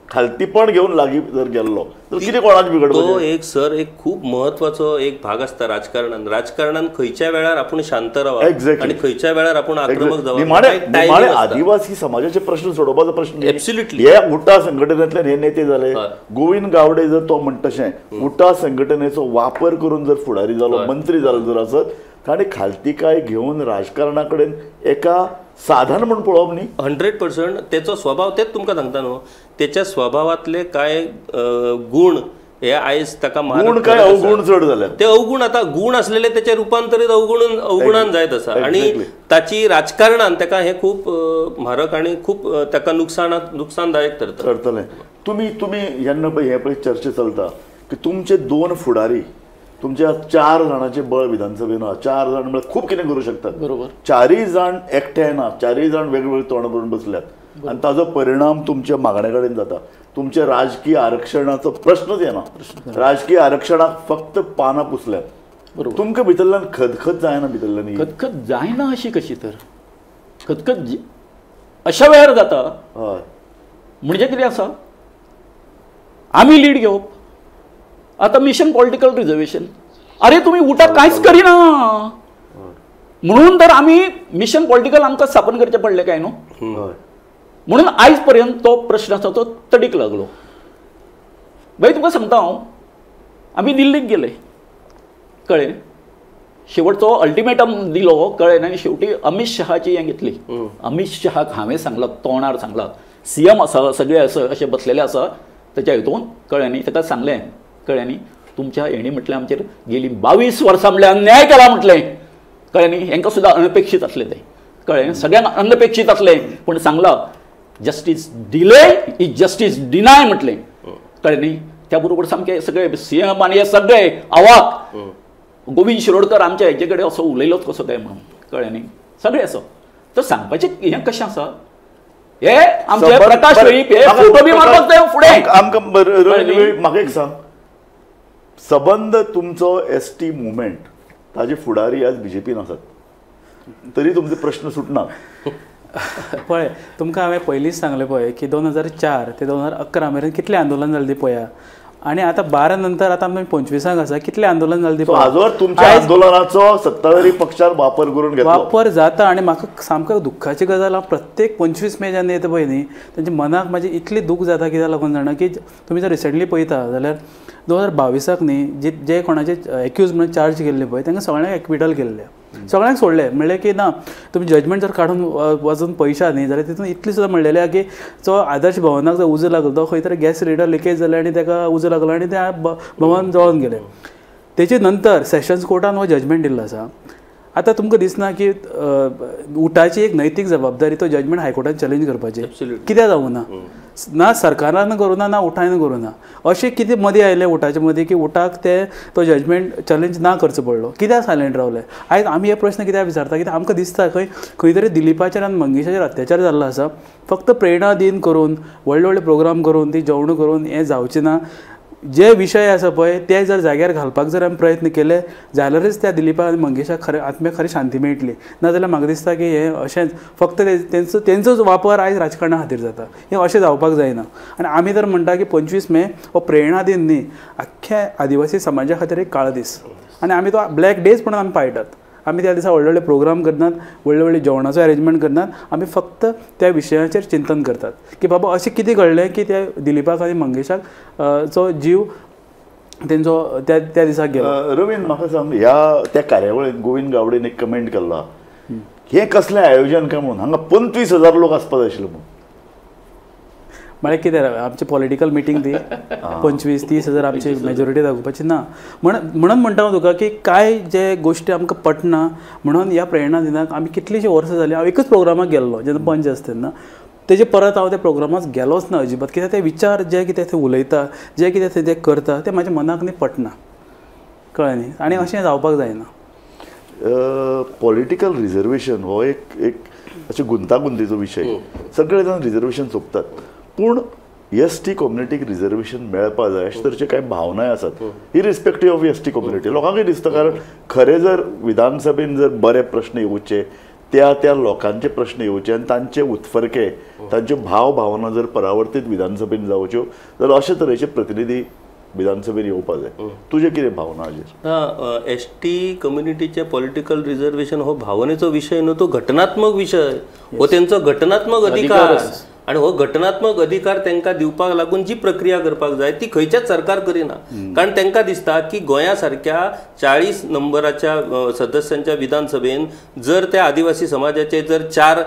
खालतीपण घेवन लागीं जर गेल्लो तर कितें कोणाक बिगडपाचें? तो एक सर एक खूब महत्वाचो एक भाग आसता राजकारणान. राजकारणान खंयच्या वेळार आपूण शांत रावप आनी खंयच्या वेळार आपूण आक्रमक जावप. निमाणे आदिवासी समाजाचे प्रश्न सोडोवपाचो प्रश्न. एब्सोल्युटली. हे उटा संघटनेंतल्यान हे नेते जाले. गोविंद गावडे जर तो म्हणटा तशें उटा संघटनेचो वापर करून जर फुडारी जालो, मंत्री जालो जर आसत, ताणें खालतीकाय घेवन राजकारणा कडेन एका साधन म्हूण पळोवप न्ही. 100% तेचो स्वभाव तेच तुमकां सांगता न्हू, तेच्या स्वभावांतले कांय गुण हे आयज ताका गुण काय अवगुण चड जाले, ते अवगुण आतां गुण आसलेले तेचे रुपांतरीत अवगुण अवगुणान जायत आसा. आनी ताची राजकारणान ताका हें खूब म्हारक आनी खूब ताका नुकसानदायक ठरता ठरतलें. तुमी तुमी जेन्ना पळय हे पळय चर्चा चलता की तुमचे दोन फुडारी, तुमच्या 4 जाणांचे बळ विधानसभेन आसा, 4 जाण म्हळ्यार खूब कितें करूं शकतात. बरोबर. 4 जाण एकठांय ना, 4 जाण वेगवेगळे तोंड करून बसल्यात आनी ताजो परिणाम तुमच्या मागण्या कडेन जाता. तुमच्या राजकीय आरक्षणाचो प्रश्नच येना. राजकीय आरक्षणाक फक्त पानां पुसल्यात. बरोबर. तुमकां भितरल्यान खतखत जायना? भितरल्यान खतखत जायना अशी कशी तर? खतखत अशा वेळार जाता. हय. म्हणजे कितें आसा, आमी लीड घेवप. आतां मिशन पॉलिटिकल रिजर्वेशन, अरे तुमी उटा कांयच करिना म्हणून तर आमी मिशन पॉलिटिकल आमकां स्थापन करचें पडलें काय न्हू? म्हणून आयज पर्यंत तो प्रश्न आसा तो तडीक लागलो. बाई तुमकां सांगता हांव, आमी दिल्लीक गेले कळ्ळें, शेवटचो अल्टिमेटम दिलो कळ्ळें आनी शेवटी अमीत शहाची हें घेतली. अमीत शहाक हांवें सांगलां, तोंडार सांगलां, सी एम आसा सगळे आसा अशें बसलेले आसा तेच्या हितून कळ्ळें न्ही, ताका सांगलें कळ्ळें न्ही, तुमच्या हेणी म्हटलें आमचेर गेली 22 वर्सां म्हळ्यार अन्याय केला म्हटलें कळ्ळें न्ही, हेंकां सुद्दां अनपेक्षीत आसलें तें कळ्ळें, सगळ्यांक अनपेक्षीत आसलें, पूण सांगलां justice delay is justice deny म्हटलें कळ्ळें न्ही. त्या बरोबर सामके सगळे सी एम आनी हे सगळे आवाक, गोविंद शिरोडकर आमच्या हेजे कडेन असो उलयलोच कसो काय म्हणून कळ्ळें न्ही, सगळें असो. तर सांगपाचें हें कशें आसा, हे आमचे प्रकाश वेळीप हे फोटो बी मारपाक जाय फुडें. आमकां म्हाका एक सांग, सबंद तुमचो एस टी मुवमेंट ताजे फुडारी आज बीजेपीन आसात, तरी तुमचे प्रश्न सुटना. पळय तुमकां हांवें पयलींच सांगलें पळय की 2004 ते 2011 मेरेन कितलें आंदोलन जालें पळया, आनी आतां 12 नंतर आतां आमी 25 आसा, कितलें आंदोलन जालें पळय. आजवर तुमच्या आंदोलनाचो सत्ताधारी पक्षान वापर करून घेतलो, वापर जाता. आनी म्हाका सामको दुख्खाची गजाल, हांव प्रत्येक 25 मे जेन्ना येता पळय न्ही तेंच्या मनाक म्हाजें इतली दूख जाता कित्याक लागून जाणा की तुमी जर रिसंटली पळयता जाल्यार 2022 न्ही जे जे कोणाचे एक्यूज म्हणून चार्ज केल्ले पळय तांकां सगळ्यांक एक्विटल केल्ले, सगळ्यांक सोडले. म्हणलें की ना तुमी जजमेंट जर काडून वचून पयशा न्ही जाल्यार तितून इतली सुद्दां म्हणलेलें आहा की जो आदर्श भवनाक जो उजो लागलो तो खंय तरी गॅस सिलिंडर लिकेज जालें आनी ताका उजो लागलो आनी त्या भवन जळोन गेलें. तेचे नंतर सेशन्स कोर्टान हो जजमेंट दिल्लो आसा. आतां तुमकां दिसना की उटाची एक नैतीक जबाबदारी तो जजमेंट हायकोर्टान चॅलेंज करपाची, कित्याक जावूं ना, ना सरकारान करूं ना, ना उठान करूं ना. अशें कितें मदीं आयलें उटाचे मदीं की उटाक ते तो जजमेंट चॅलेंज ना करचो पडलो, कित्याक सायलेंट रावले. आयज आमी हे प्रश्न कित्याक विचारता, कित्याक आमकां दिसता खंय खंय तरी दिलीपाचेर आनी मंगेशाचेर अत्याचार जाल्लो आसा. फक्त प्रेरणा दिन करून व्हडले व्हडले प्रोग्राम करून ती जेवणां करून हें जावचें ना. जे विशय आसा पळय ते जर जाग्यार घालपाक जर आमी प्रयत्न केले जाल्यारच त्या दिलीपाक आनी मंगेशाक खरें आत्म्याक खरें शांती मेळटली. नाजाल्यार म्हाका दिसता की हें अशेंच फक्त तेंचो तेंचोच वापर आयज राजकारणा खातीर जाता, हें अशें जावपाक जायना. आनी आमी तर म्हणटा की 25 मे हो प्रेरणा दिन न्ही, आख्ख्या आदिवासी समाजा खातीर एक काळो दीस आनी आमी तो ब्लॅक डेज म्हणून आमी पाळटात. आमी त्या दिसा व्हडले व्हडले प्रोग्राम करनात, व्हडले व्हडले जेवणाचो अरेंजमेंट करनात, आमी फक्त त्या विशयाचेर चिंतन करतात की बाबा अशें कितें घडलें की त्या दिलीपाक आनी मंगेशाक चो जीव तेंचो त्या त्या दिसाक गेलो. रवींद्र म्हाका सांग, ह्या त्या कार्यावळींत गोविंद गावडेन एक कमेंट केल्लो, हें कसलें आयोजन काय म्हणून, हांगा 25,000 लोक आसपाक जाय आशिल्ले म्हणून. म्हळ्यार कितें आमची पॉलिटिकल मिटींग ती 25-30 हजार आमची मेजॉरिटी दाखोवपाची ना. म्हणून म्हणटा हांव तुका की कांय जे गोश्टी आमकां पटना म्हणून ह्या प्रेरणा दिनाक आमी कितलींशीं वर्सां जालीं हांव एकच प्रोग्रामाक गेल्लो जेन्ना पंच आसता तेन्ना, तेजे परत हांव त्या प्रोग्रामाक गेलोच ना अजिबात. कित्याक ते विचार जे कितें ते उलयता, जे कितें ते करता ते म्हाज्या मनाक न्ही पटना, कळ्ळें न्ही. आनी अशें जावपाक जायना. पॉलिटिकल रिजर्वेशन हो एक एक अशें गुंतागुंतीचो विशय, सगळे जाण रिजर्वेशन सोदतात, पूण एस टी कम्युनिटीक रिजर्वेशन मेळपा जाय अशे तरेचे कांय भावनाय आसात irrespective of S T community. लोकांकय दिसता, कारण खरें जर विधानसभेन जर बरे प्रश्न येवचे, त्या त्या लोकांचे प्रश्न येवचे आनी तांचे उत्फर्के, तांच्यो भाव भावना जर परावर्तीत विधानसभेन जावच्यो जाल्यार अशे तरेचे प्रतिनिधी विधानसभेन येवपा जाय. तुजें कितें भावना हाजेर? एस टी कम्युनिटीचे पॉलिटिकल रिजर्वेशन हो भावनेचो विशय न्हू, तो घटनात्मक विशय, हो तेंचो घटनात्मक अधिकार आनी हो घटनात्मक अधिकार तांकां दिवपाक लागून जी प्रक्रिया करपाक जाय ती खंयच्याच सरकार करिना. कारण तांकां दिसता की गोंया सारक्या 40 नंबराच्या सदस्यांच्या विधानसभेन जर त्या आदिवासी समाजाचे जर 4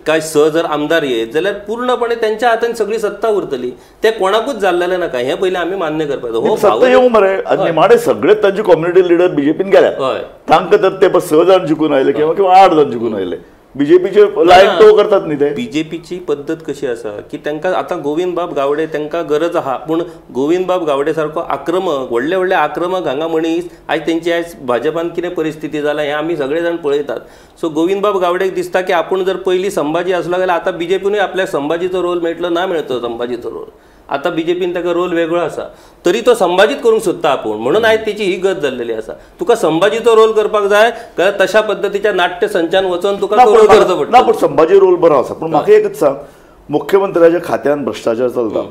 काय 6 जर आमदार येत जाल्यार पूर्णपणे त्यांच्या हातान सगळी सत्ता उरतली, ते कोणाकूच जाल्लेलें नाका, हें पयलीं आमी मान्य करपाक जाय. हो सत्ता येवं मरे, निमाणे सगळे तांचे कम्युनिटी लिडर बीजेपीन गेल्यात, तांकां तर ते 6 जाण जिखून आयले किंवा 8 जाण जिखून आयले, बीजेपीचे लायन तो करतात न्ही ते. बीजेपीची पद्दत कशी आसा की तांकां आतां गोविंदबाब गावडे तांकां गरज आहा, पूण गोविंदबाब गावडे सारको आक्रमक, व्हडले व्हडले आक्रमक हांगा मनीस आयज तेंची आयज भाजपान कितें परिस्थिती जाला हें आमी सगळे जाण पळयतात. सो गोविंदबाब गावडेक दिसता की आपूण जर पयलीं संभाजी आसलो जाल्यार आतां बीजेपीनूय आपल्याक संभाजीचो रोल मेळटलो ना मेळटलो संभाजीचो रोल, आतां बीजेपीन ताका रोल वेगळो आसा तरी तो संभाजीत करूंक सोदता आपूण, म्हणून आयज तेची ही गत जाल्लेली आसा. तुका संभाजीचो रोल करपाक जाय जाल्यार तशा पद्दतीच्या नाट्य संचान वचून तुका रोल करचो पडटा. ना, पूण संभाजी रोल बरो आसा, पूण म्हाका एकच सांग, मुख्यमंत्र्याच्या खात्यान भ्रश्टाचार चलता,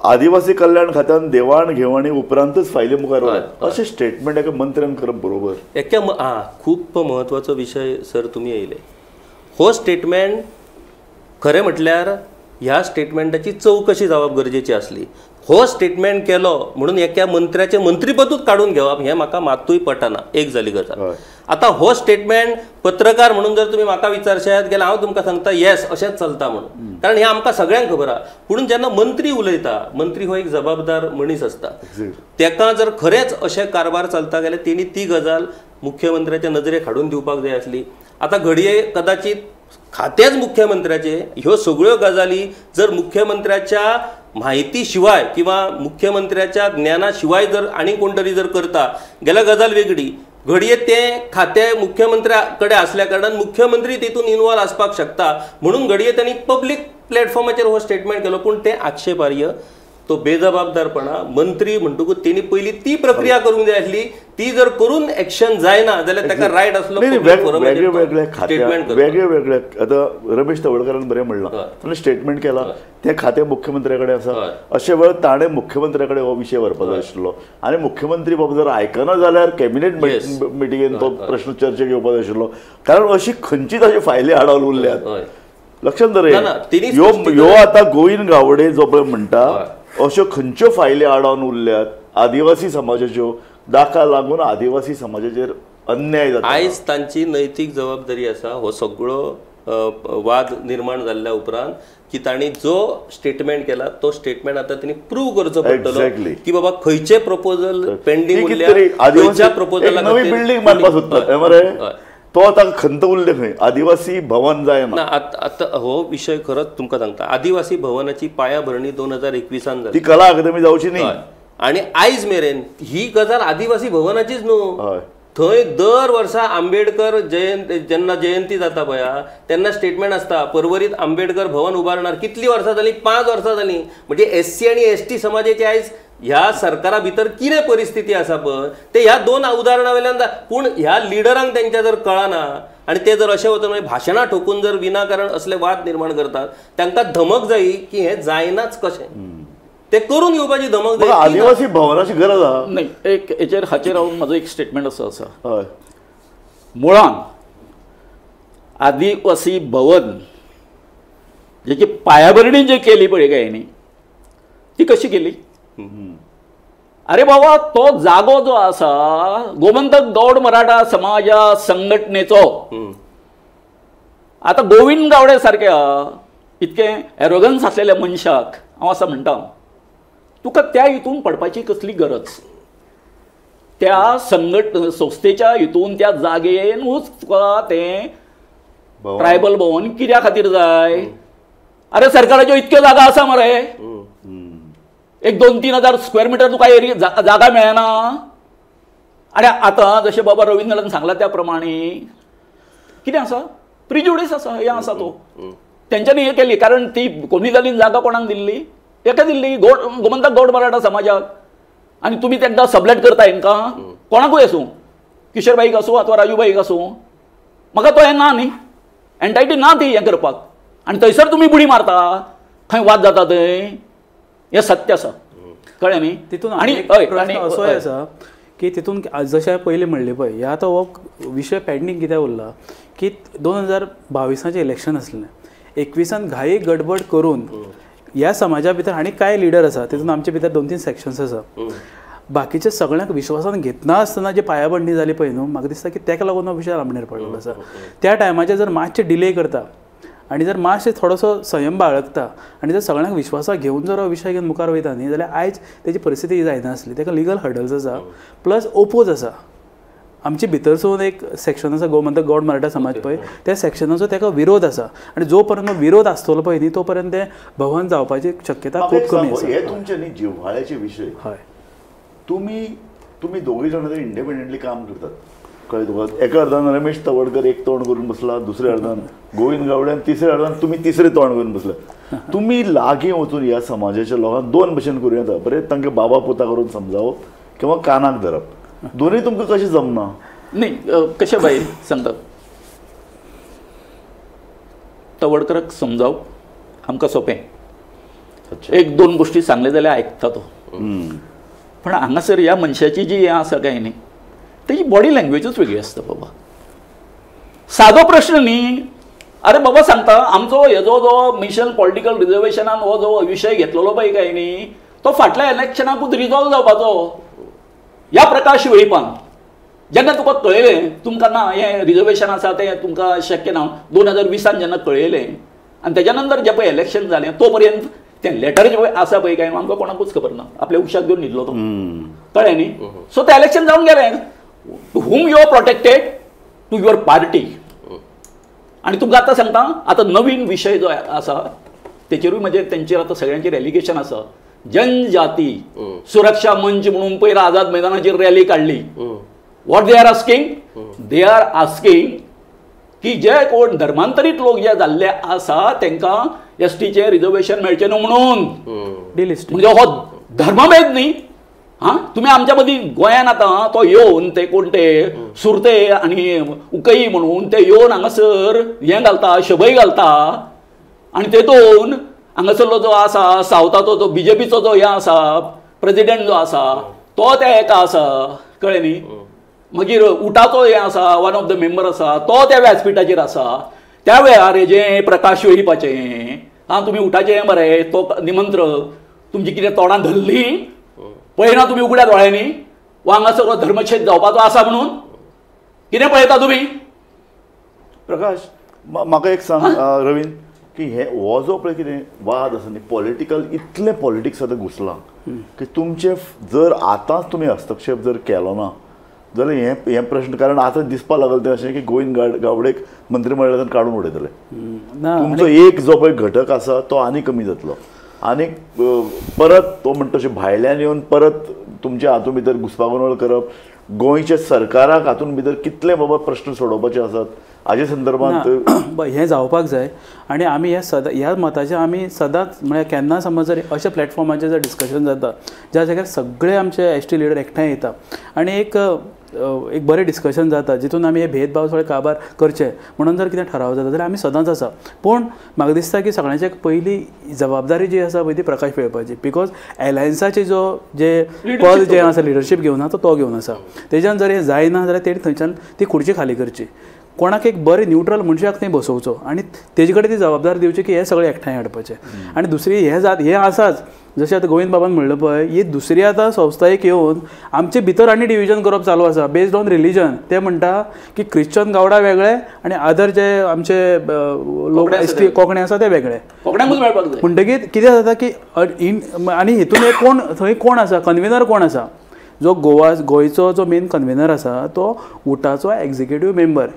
आदिवासी कल्याण खात्यान देवाण घेवाणी उपरांतच फायली मुखार वतात, अशें स्टेटमेंट एका मंत्र्यान करप बरोबर? एका खूब म्हत्वाचो विशय सर तुमी येयले. हो स्टेटमेंट खरें म्हटल्यार ह्या स्टेटमेंटाची चवकशी जावप गरजेची आसली. हो स्टेटमेंट केलो म्हणून एका मंत्र्याचें मंत्रीपदूच काडून घेवप हें म्हाका मात्तूय पटना. एक जाली गजाल. आतां हो स्टेटमेंट पत्रकार म्हणून जर तुमी म्हाका विचारशात जाल्यार हांव तुमकां सांगता येस अशेंच चलता म्हणून, कारण हें आमकां सगळ्यांक खबर आसा. पूण जेन्ना मंत्री उलयता, मंत्री हो एक जबाबदार मनीस आसता, तेका जर खरेंच अशें कारभार चलता जाल्यार तेणी ती गजाल मुख्यमंत्र्याच्या नजरेक हाडून दिवपाक जाय आसली. आतां घडये कदाचित खातेंच मुख्यमंत्र्याचें, ह्यो सगळ्यो गजाली जर मुख्यमंत्र्याच्या म्हायती शिवाय किंवा मुख्यमंत्र्याच्या ज्ञाना शिवाय जर आनी कोण तरी जर करता जाल्यार गजाल वेगळी. घडये तें खातें मुख्यमंत्र्या कडेन आसल्या कारणान मुख्यमंत्री तितून इनवॉल्व आसपाक शकता म्हणून घडये तांणी पब्लीक प्लॅटफॉर्माचेर हो स्टेटमेंट केलो. पूण तें आक्षेपार्य, तो बेजबाबदारपणा. मंत्री म्हणटकूच तेणी पयली ती प्रक्रिया करूंक जाय आसली, ती जर करून एक्शन जायना जाल्यार ताका रायट आसलो वेगळे वेगळे खात्या वेगळे वेगळे. आतां रमेश तवडकारान बरें म्हणलां, ताणें स्टेटमेंट केलां तें खातें मुख्यमंत्र्या कडेन आसा. अशे वेळ ताणें मुख्यमंत्र्या कडेन हो विशय व्हरपाक जाय आशिल्लो आनी मुख्यमंत्री बाबा जर आयकना जाल्यार कॅबिनेट मिटिंगेन तो प्रश्न चर्चेक येवपाक जाय आशिल्लो. कारण अशी खंयचीच अशी फायली आडावन उरल्यात. लक्षात दर ह्यो ह्यो आतां गोविंद गावडे जो पळय म्हणटा अश्यो खंयच्यो फायली आडावन उरल्यात आदिवासी समाजाच्यो, दाका लागून आदिवासी समाजाचेर अन्याय जाता. आयज तांची नैतीक जबाबदारी आसा हो सगळो वाद निर्माण जाल्ल्या उपरांत की तांणी जो स्टेटमेंट केला तो स्टेटमेंट आतां तांणी प्रूव करचो पडटलो की बाबा खंयचे प्रपोजल पेंडींग उरल्या, खंयच्या प्रपोजला नवी बिल्डींग बांदपाक सोदतात मरे, तो आतां खंत उरले खंय आदिवासी भवन जायना. आतां हो विशय खरंच तुमकां सांगता, आदिवासी भवनाची पायाभरणी 2021 जाली, ती कला अकादमी जावची न्ही आनी आयज मेरेन ही गजाल आदिवासी भवनाचीच न्हू. थंय दर वर्सा आंबेडकर जयंती जेन्ना जयंती जाता पळय तेन्ना स्टेटमेंट आसता पर्वरीत आंबेडकर भवन उबारणार. कितलीं वर्सां जालीं? 5 वर्सां जालीं. म्हणजे एससी आनी एसटी समाजाची आयज ह्या सरकारा भितर कितें परिस्थिती आसा पळय ते ह्या 2 उदाहरणां वयल्यान. पूण ह्या लिडरांक तेंच्या जर कळना आनी ते जर अशें वचून मागीर भाशणां ठोकून जर विनाकारण असले वाद निर्माण करतात, तांकां धमक जायी की हें जायनाच कशें, ते करून घेवपाची धमक जाय. आदिवासी भवनाची गरज आसा नाही. एक हेचेर हाचेर हांव म्हजो एक स्टेटमेंट असो आसा, मुळान आदिवासी भवन जेची पायाभरणी जी केली पळय काय न्ही ती कशी केली? अरे बाबा तो जागो जो आसा गोमंतक गौड मराठा समाजा संघटनेचो, आतां गोविंद गावडे सारक्या इतकें एरोगन्स आसलेल्या मनशाक हांव असो म्हणटा तुका त्या हितून पडपाची कसली गरज? त्या संघट संस्थेच्या हितून त्या जागेनूच तुका तें ट्रायबल भवन कित्या खातीर जाय? अरे सरकाराच्यो इतक्यो जागा आसा मरे, एक 2-3 हजार स्क्वेअर मिटर तुका एरिया जागा मेळना. आनी आतां जशें बाबा रविंद्रान सांगलां त्या प्रमाणे कितें आसा, प्रिज्युडीस आसा, हें आसा तो तेंच्यांनी हें केली. कारण ती कोमिजालीन जागा कोणाक दिल्ली? एका दिल्ली गोमंतक गौड मराठा समाजाक. आनी तुमी तांकां सबलेट करता हेंकां, कोणाकूय आसूं, किशोरबाईक आसूं अथवा राजूबाईक आसूं, म्हाका तो हें ना न्ही, एंटायटी ना ती हें करपाक. आनी थंयसर तुमी बुडी मारता, खंय वाद जाता थंय, हें सत्य आसा, कळ्ळें न्ही? तितून आनी प्रश्न असोय आसा की तितून जशें पयलीं म्हणलें पळय, ह्या आतां हो विशय पेंडींग कित्याक उरला की 2022 इलेक्शन आसलें, 21 घाई गडबड करून ह्या समाजा भितर आनी कांय लिडर आसा तितून आमचे भितर 2-3 सेक्शन्स आसा, बाकीच्या सगळ्यांक विश्वासान घेतना आसतना जी पायाभरणी जाली पळय न्हू, म्हाका दिसता की ताका लागून हो विशय लांबणेर पडलेलो आसा. त्या टायमाचेर जर मातशें डिले करता आनी जर मातशें थोडोसो संयम बाळगता आनी जर सगळ्यांक विश्वासाक घेवन जर हो विशय घेवन मुखार वयता न्ही जाल्यार आयज तेजी परिस्थिती जायनासली. ताका लिगल हर्डल्स आसा, प्लस ओपोज आसा. आमचे भितर सून एक सेक्शन आसा गोमंतक गौड मराठा समाज पळय, त्या सेक्शनाचो ताका विरोध आसा आनी जो पर्यंत विरोध आसतलो पळय न्ही तो पर्यंत तें भवन जावपाची शक्यता खूब कमी आसा. हे तुमचे न्ही जिव्हाळ्याचे विशय. हय, तुमी तुमी दोगूय जाण इंडिपेंडंटली काम करतात, कळ्ळें तुका? एका अर्दान रमेश तवडकर एक तोंड करून बसला, दुसऱ्या अर्दान गोविंद गावडे आनी तिसऱ्या अर्दान तुमी तिसरें तोंड करून बसला. तुमी लागीं वचून ह्या समाजाच्या लोकांक दोन भशेन करूं येता, बरें तांकां बाबा पुता करून समजावप किंवा कानाक धरप, दोनूय तुमकां कशें जमना? न्ही कशें बाई सांगता, तवडकराक समजावप आमकां सोंपें, एक दोन गोश्टी सांगले जाल्यार आयकता तो. पण हांगासर ह्या मनशाची जी हें आसा काय न्ही तेजी बॉडी लँग्वेजूच वेगळी आसता बाबा. सादो प्रश्न न्ही, अरे बाबा सांगता आमचो हेजो जो मिशन पॉलिटिकल रिजर्वेशनान हो जो विशय घेतलेलो पळय काय न्ही तो फाटल्या इलेक्शनाकूच रिजॉल्व जावपाचो. ह्या प्रकाश वेळीपान जेन्ना तुका कळयलें तुमकां ना हें रिजर्वेशन आसा तें तुमकां शक्य ना 2020 जेन्ना कळयलें आनी तेज्या नंतर जें पळय इलेक्शन जालें तो पर्यंत तें लेटर जें आसा पळय काय आमकां कोणाकूच खबर ना, आपल्या उशाक घेवन न्हिदलो तो, कळ्ळें न्ही. सो तें इलेक्शन जावन गेलें. To whom you are protected? To your party. आनी तुमकां आतां सांगता आतां नवीन विशय जो आसा तेचेरूय म्हणजे तेंचेर आतां सगळ्यांचेर एलिगेशन आसा. जनजाती सुरक्षा मंच म्हणून पयर आझाद मैदानाचेर रॅली काडली. What they are asking? They are asking की जे कोण धर्मांतरीत लोक जे जाल्ले आसा तांकां एसटीचें रिजर्वेशन मेळचें न्हू म्हणून. म्हणजे हो धर्मभेद न्ही. हां तुमी आमच्या मदीं गोंयान आतां तो येवन ते कोण ते सुरते आनी उकई म्हणून ते येवन हांगासर हें घालता, शबय घालता आनी तेतून हांगासरलो जो आसा सावथाचो जो बीजेपीचो जो हें आसा प्रेजिडेंट जो आसा तो त्या हेका आसा, कळ्ळें न्ही. मागीर उटाचो हें आसा वन ऑफ the member आसा तो त्या व्यासपिठाचेर आसा. त्या वेळार हेजें प्रकाश वेळीपाचें आं तुमी उटाचें हें मरे तो निमंत्रक तुमची कितें तोंडां धरलीं पळयना तुमी उगड्या दोळ्यांनी वा हांगासर धर्मछेद जावपाचो आसा म्हणून कितें पळयता तुमी? प्रकाश म्हाका एक सांग रवीन की हे हो जो पळय कितें वाद आसा न्ही पॉलिटिकल, इतलें पॉलिटिक्स आतां घुसलां की तुमचे जर आतांच तुमी हस्तक्षेप जर केलो ना जाल्यार हे प्रश्न, कारण आतां दिसपाक लागलें तें अशें की गोविंद गावडेक मंत्रिमंडळांतल्यान काडून उडयतले. तुमचो एक जो पळय घटक आसा तो आनी कमी जातलो आनी परत तो म्हणटा तशें भायल्यान येवन परत तुमच्या हातूंत भितर घुस्पागोंदळ करप, गोंयच्या सरकाराक हातूंत भितर कितले बाबा प्रश्न सोडोवपाचे आसात हाजे संदर्भात हें जावपाक जाय. आनी आमी ह्या सदां ह्या मताचेर आमी सदांच म्हळ्यार केन्ना समज जर अशा प्लॅटफॉर्माचेर जर डिस्कशन जाता ज्या जाग्यार सगळे आमचे एस टी लिडर एकठांय येता आनी एक एक बरें डिस्कशन जाता जितून आमी हे भेदभाव सगळे काबार करचे म्हणून जर कितें ठराव जाता जाल्यार आमी सदांच आसा. पूण म्हाका दिसता की सगळ्यांचे पयली जबाबदारी जी आसा पळय ती प्रकाश वेळपाची, because एलायन्साचे जो जे पद जें आसा लिडरशीप घेवन आसा तो घेवन आसा, तेज्यान जर हें जायना जाल्यार तेणी थंयच्यान ती खुर्ची खाली करची, कोणाक एक बरें न्यूट्रल मनशाक थंय बसोवचो आनी तेजे कडेन ती जबाबदारी दिवची की हे सगळे एकठांय हाडपाचे. आनी दुसरी हें जात हें आसाच जशें आतां गोविंद बाबान म्हणलें पळय ही दुसरी आतां संस्था एक येवन आमचे भितर आनी डिविजन करप चालू आसा बेस्ड ऑन रिलीजन. ते म्हणटा की क्रिश्चन गावडा वेगळे आनी अदर जे आमचे लोक एस टी कोंकणी आसा ते वेगळे, कोंकण्याकूच मेळपाक जाय. म्हणटकीर कितें जाता की आनी हितून एक कोण थंय कोण आसा कन्विनर कोण आसा, जो गोवा गोंयचो जो मेन कन्विनर आसा तो उटाचो एग्जिक्युटीव मेंबर.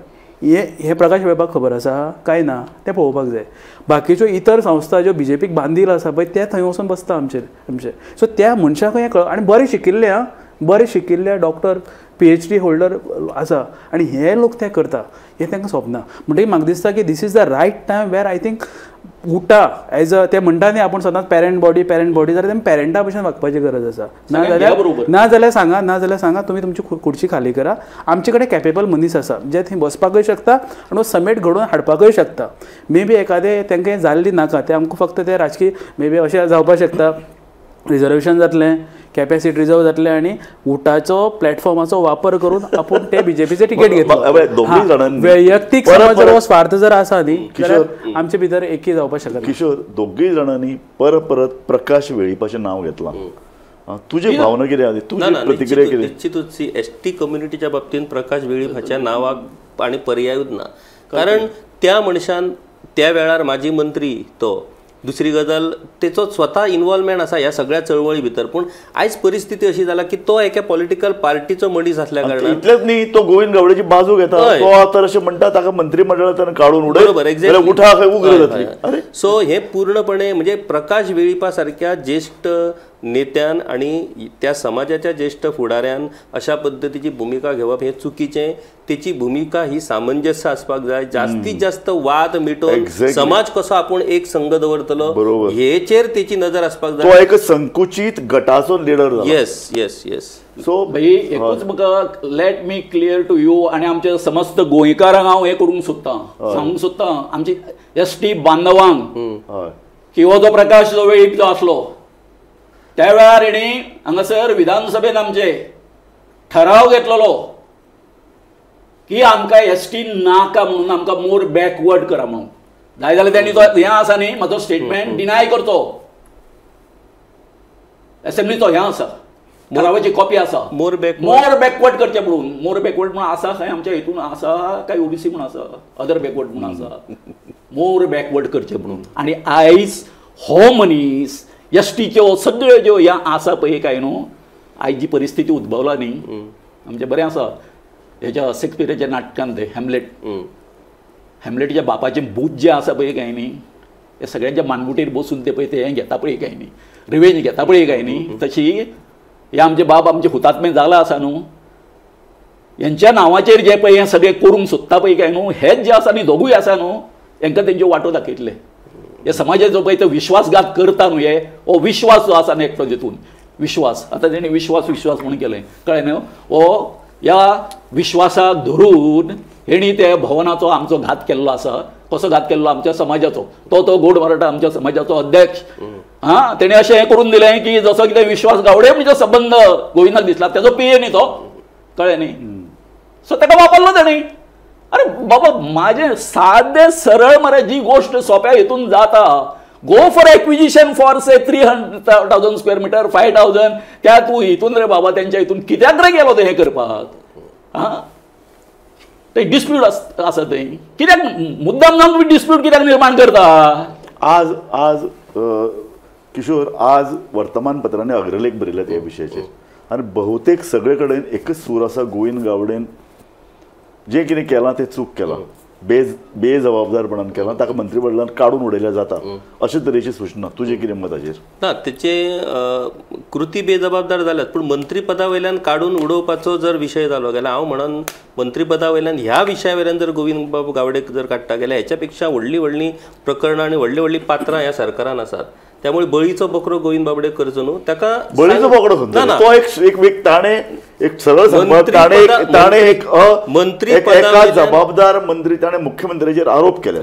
हे प्रकाश वेळपाक खबर आसा काय ना तें पळोवपाक जाय. बाकीच्यो इतर संस्था ज्यो बीजेपीक बांदील आसा पळय ते थंय वचून बसता आमचेर आमचे. सो त्या मनशाक हें कळ आनी बरें शिकिल्ले आं बरें शिकिल्ले डॉक्टर PhD holder आसा आनी हे लोक ते करता हें तांकां सोंपना. म्हणटकीर म्हाका दिसता की this is the right time where I think UTA as a ते म्हणटा न्ही आपूण सदांच पॅरंट बॉडी पॅरंट बॉडी, जाल्यार तेमी पॅरंटा भशेन वागपाची गरज आसा. ना जाल्यार सांगा, ना जाल्यार सांगा तुमी तुमची खुर्ची खाली करा, आमचे कडेन कॅपेबल मनीस आसा जे थंय बसपाकूय शकता आनी समेट घडोवन हाडपाकूय शकता. मे बी एखादें तांकां जाल्ली नाका तें आमकां फक्त तें राजकीय मे बी अशें जावपाक शकता रिजर्वेशन जातलें, कॅपॅसिटी रिजर्व जातलें आनी उटाचो प्लॅटफॉर्माचो वापर करून आपूण ते बीजेपीचे तिकेट घेतलो. वैयक्तीक समज जर हो स्वार्थ जर आसा न्ही जाल्यार आमचे भितर एकी जावपाक शकना. किशोर, दोगूय जाणांनी परत परत प्रकाश वेळीपाचें नांव घेतलां, तुजी भावना कितें आसा, तुजी प्रतिक्रिया कितें? निश्चितूच एस टी कम्युनिटीच्या बाबतींत प्रकाश वेळीप हाच्या नांवाक आनी पर्यायूच ना, कारण त्या मनशान त्या वेळार माजी मंत्री तो, दुसरी गजाल तेचो स्वता इन्वॉल्वमेंट आसा ह्या सगळ्या चळवळी भितर. पूण आयज परिस्थिती अशी जाला की तो एका पॉलिटिकल पार्टीचो मनीस आसल्या कारणान, इतलेंच न्ही तो गोविंद गावडेची बाजू घेता, तो आतां अशें म्हणटा ताका मंत्रिमंडळांतल्यान काडून उडय, बरोबर, एक्झॅक्टली, उठा खंय उग्र जातली. सो हे पूर्णपणे म्हणजे प्रकाश वेळीपा सारक्या ज्येश्ठ नेत्यान आनी त्या समाजाच्या ज्येश्ठ फुडाऱ्यान अशा पद्दतीची भुमिका घेवप हें चुकीचें. तेची भुमिका ही सामंजस्य आसपाक जाय, जास्तीत जास्त वाद मिटोवन समाज कसो आपूण एक संघ दवरतलो हेचेर तेची नजर आसपाक जाय. तो एक संकुचीत गटाचो leader. Yes yes yes. So भाई एकूच म्हाका let me clear to you आनी आमच्या समस्त गोंयकारांक हांव हें करूंक सोदतां, सांगूंक सोदतां आमची एस टी बांधवांक की हो जो प्रकाश जो वेळीप जो आसलो त्या वेळार हेणी हांगासर विधानसभेन आमचे ठराव घेतलेलो की आमकां एस टी नाका म्हणून, आमकां मोर बॅकवर्ड करा म्हणून. जाय जाल्यार तेणी तो हें आसा न्ही म्हाजो स्टेटमेंट डिनाय करचो. एसेंब्लीचो हें आसा, ठरावाची कॉपी आसा. मोर बॅकवर्ड करचें म्हणून, मोर बॅकवर्ड म्हणून आसा खंय आमच्या हितून आसा काय ओबीसी म्हणून आसा, अदर बॅकवर्ड म्हणून आसा, मोर बॅकवर्ड करचें म्हणून. आनी आयज हो मनीस एसटीच्यो सगळ्यो ज्यो ह्या आसा पळय काय न्हू, आयज जी परिस्थिती उद्भवला न्ही आमचें बरें आसा. हेच्या शेक्सपियराच्या नाटकान ते हॅमलेट, हॅमलेटच्या बापाचें भूत जें आसा पळय काय न्ही, हे सगळ्यांच्या मानगुटीर बसून ते पळय ते हें घेता पळय काय न्ही, रिवेंज घेता पळय काय न्ही, तशी हे आमचे बाब आमचे हुतात्मे जाला आसा न्हू, हेंच्या नांवाचेर जे पळय हें सगळें करूंक सोदता पळय काय न्हू, हेच जे आसा न्ही दोगूय आसा न्हू, हेंकां तेंच्यो वांटो दाखयतले. हे समाजाचो पळय तो विश्वासघात करता न्हू, हे हो विश्वास जो आसा न्ही एकटो तितून विश्वास, आतां तेणी विश्वास विश्वास म्हणून केलें कळ्ळें न्हू, हो ह्या विश्वासाक धरून हेणी ते भवनाचो आमचो घात केल्लो आसा. कसो घात केल्लो आमच्या समाजाचो, तो तो गोड मराठा आमच्या समाजाचो अध्यक्ष, हां तेणी अशें हें करून दिलें की जसो कितें विश्वास गावडे म्हणजे संबंद गोविंदाक दिसला तेजो पिये न्ही तो, कळ्ळें न्ही, सो ताका वापरलो तेणी. अरे बाबा म्हाजें सादें सरळ मरे जी गोश्ट सोंप्या हितून जाता, go for acquisition for say 300,000 square metre 5,000, त्या तूं हितून रे बाबा तेंच्या हितून कित्याक रे गेलो तें हें करपाक, आं ते डिस्प्यूट आसा थंय कित्याक मुद्दाम जावन तुमी डिस्प्यूट कित्याक निर्माण करता. आज आज किशोर, आज वर्तमानपत्रांनी अग्रलेख बरयल्यात ह्या विशयाचेर आनी बहुतेक सगळे कडेन एकच सूर आसा, गोविंद गावडेन जें कितें केलां तें चूक केलां, बेजबाबदारपणान केलां, ताका मंत्रिमंडळान काडून उडयल्यार जाता, अशे तरेची सूचना. तुजें कितें मत हाजेर? ना, तेचे कृती बेजबाबदार जाल्यात, पूण मंत्रीपदा वयल्यान काडून उडोवपाचो जर विशय जालो जाल्यार हांव म्हणून मंत्रीपदा वयल्यान ह्या विशया वयल्यान जर गोविंद बाबू गावडेक जर काडटा जाल्यार हेच्या पेक्षा व्हडलीं व्हडलीं प्रकरणां आनी व्हडलीं व्हडलीं पात्रां ह्या सरकारान आसात. त्यामुळे बळीचो बकरो गोविंद बाबडे करचो न्हू, ताका बळीचो बोकडो ना, तो एक एक ताणे एक सरळ ताणे ताणे एक मंत्री एका जबाबदार मंत्री ताणे मुख्यमंत्र्याचेर आरोप केले,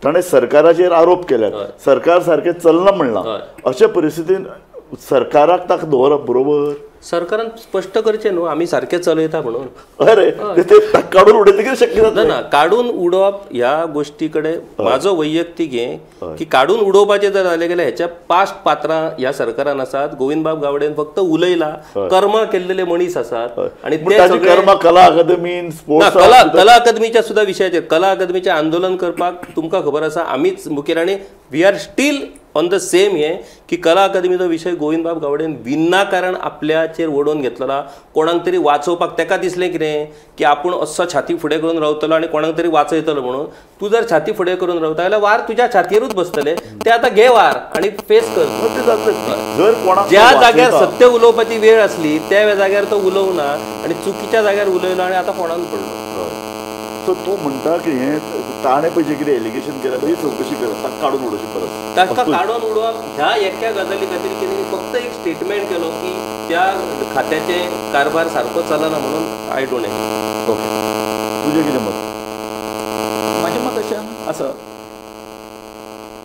ताणे सरकाराचेर आरोप केले, सरकार सारकें चलना म्हणलां. अशे परिस्थितीन सरकाराक ताका दवरप बरोबर? सरकारान स्पश्ट करचें न्हू आमी सारकें चलयता म्हणून. अरे ते काडून उडयतकीर शक्य जाता ना, काडून उडोवप ह्या गोश्टी कडेन म्हाजो वैयक्तीक हें की काडून उडोवपाचें जर जालें जाल्यार हेच्या पास्ट पात्रां ह्या सरकारान आसात. गोविंदबाब गावडेन फक्त उलयला, कर्मां केल्लेले मनीस आसात आनी ते कर्मां कला अकादमीन स्पोर्ट्स कला अकादमीच्या सुद्दां विशयाचेर, कला अकादमीचें आंदोलन करपाक तुमकां खबर आसा आमीच मुखेल आनी we are still on the same हें की कला अकादमीचो विशय गोविंदबाब गावडेन विनाकारण आपल्याचेर ओडून घेतलेला, कोणाक तरी वाचोवपाक ताका दिसलें कितें की आपूण असो छाती फुडें करून रावतलो आनी कोणाक तरी वाचयतलो म्हणून. तूं जर छाती फुडें करून रावता जाल्यार वार तुज्या छातयेरूच बसतले, ते आतां घे वार आनी फेस कर. जर ज्या जाग्यार सत्य उलोवपाची वेळ आसली त्या जाग्यार तो उलोवना आनी चुकीच्या जाग्यार उलयलो आनी आतां कोणाक पडलो. सो तूं म्हणटा की हें ताणें पळय जें कितें एलिगेशन केलां ताची चवकशी करप, ताका काडून उडोवचें परत, ताका काडून उडोवप ह्या एका गजाली खातीर की तेणी फक्त एक स्टेटमेंट केलो की त्या खात्याचे कारभार सारको चलना म्हणून. I don't agree. Okay, तुजें कितें मत? म्हाजें मत अशें आसा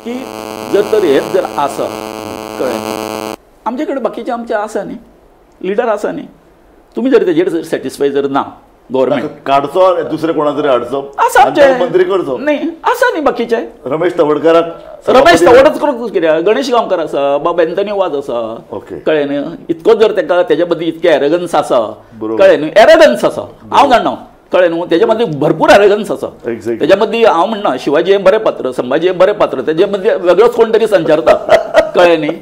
की जर तर हें जर आसा कळ्ळें, आमचे कडेन बाकीचे आमचे आसा न्ही लिडर आसा न्ही, तुमी जर तेजेर जर सॅटिस्फाय जर ना गव्हर्मेंट काडचो दुसरे कोणा तरी हाडचो आसा मंत्री करचो न्ही आसा न्ही बाकीचे. रमेश तवडकाराक, रमेश तवडच करूंक कित्याक, गणेश गांवकार आसा, बाब एंथनी वाज आसा, कळ्ळें न्ही, इतको जर ताका तेजे मदीं इतके एरगन्स आसा, कळ्ळें न्ही, एरगन्स आसा हांव जाणा, कळ्ळें न्हू, तेजे मदीं भरपूर एरगन्स आसा. तेज्या मदीं हांव म्हणना शिवाजी हें बरें पात्र, संभाजी हें बरें पात्र, तेजे मदीं वेगळोच कोण तरी संचारता, कळ्ळें न्ही,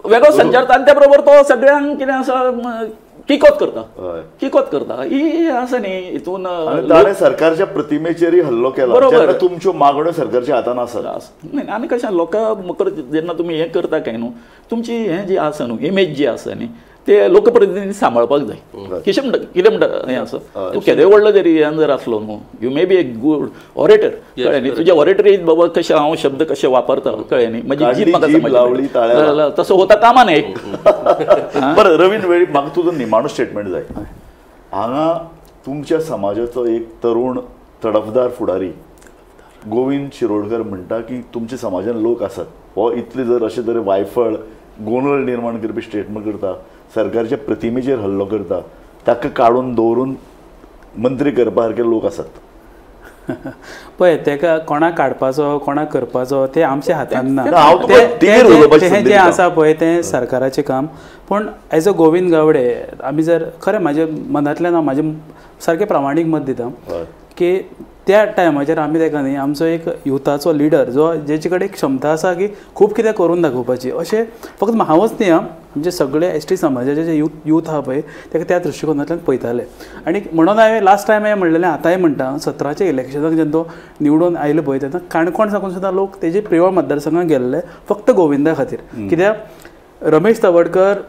वेगळो संचारता आनी त्या बरोबर तो सगळ्यांक कितें आसा किकोत करता, किकोत करता ही आसा न्ही हितून. ताणें सरकारच्या प्रतिमेचेरय हल्लो केला, बरोबर, तुमच्यो मागण्यो सरकारच्या हातान आसात न्ही. आनी कशें लोकां मुखार जेन्ना तुमी हें करता काय न्हू, तुमची हें जी आसा न्हू इमेज जी आसा न्ही ते लोकप्रतिनिधी सांबाळपाक जाय. कितें म्हणटा, कितें म्हणटा हें आसा, तूं केदे व्हडलो तरी हें जर आसलो न्हू, you may be a good orator, कळ्ळें न्ही, तुज्या ऑरेटरीत बाबा कशें हांव शब्द कशे वापरता, कळ्ळें न्ही, म्हजी जीभ म्हाका तसो होता कामा न्ही. बरें रवींद्र वेळीप, म्हाका तुजो निमाणो स्टेटमेंट जाय. हांगा तुमच्या समाजाचो एक तरुण तडफदार फुडारी गोविंद शिरोडकर म्हणटा की तुमच्या समाजान लोक आसात, हो इतले जर अशें तरेन वायफळ गोंदळ निर्माण करपी स्टेटमेंट करता, सरकारच्या प्रतिमेचेर हल्लो करता, ताका काडून दवरून मंत्री करपा सारके लोक आसात. पळय तेका कोणाक काडपाचो कोणाक करपाचो ते आमच्या हातान ना, तें जें आसा पळय तें सरकाराचें काम. पूण एज अ गोविंद गावडे आमी जर खरें म्हाज्या मनांतल्यान हांव म्हाजें सारकें प्रामाणीक मत दिता की त्या टायमाचेर आमी तेका न्ही आमचो एक युथाचो लिडर जो जेचे कडेन क्षमता आसा की खूब कितें करून दाखोवपाची, अशें फक्त हांवच न्ही आं, आमचे सगळे एस टी समाजाचे जे यूथ आहा पळय तेका त्या दृश्टिकोनांतल्यान पळयताले. आनी म्हणून हांवें लास्ट टायम हांवें म्हणलेलें, आतांय म्हणटा, 17च्या इलेक्शनाक जेन्ना तो निवडून आयलो पळय तेन्ना काणकोण साकून सुद्दां लोक तेजे प्रियोळ मतदारसंघात गेल्ले फक्त गोविंदा खातीर. कित्याक रमेश तवडकर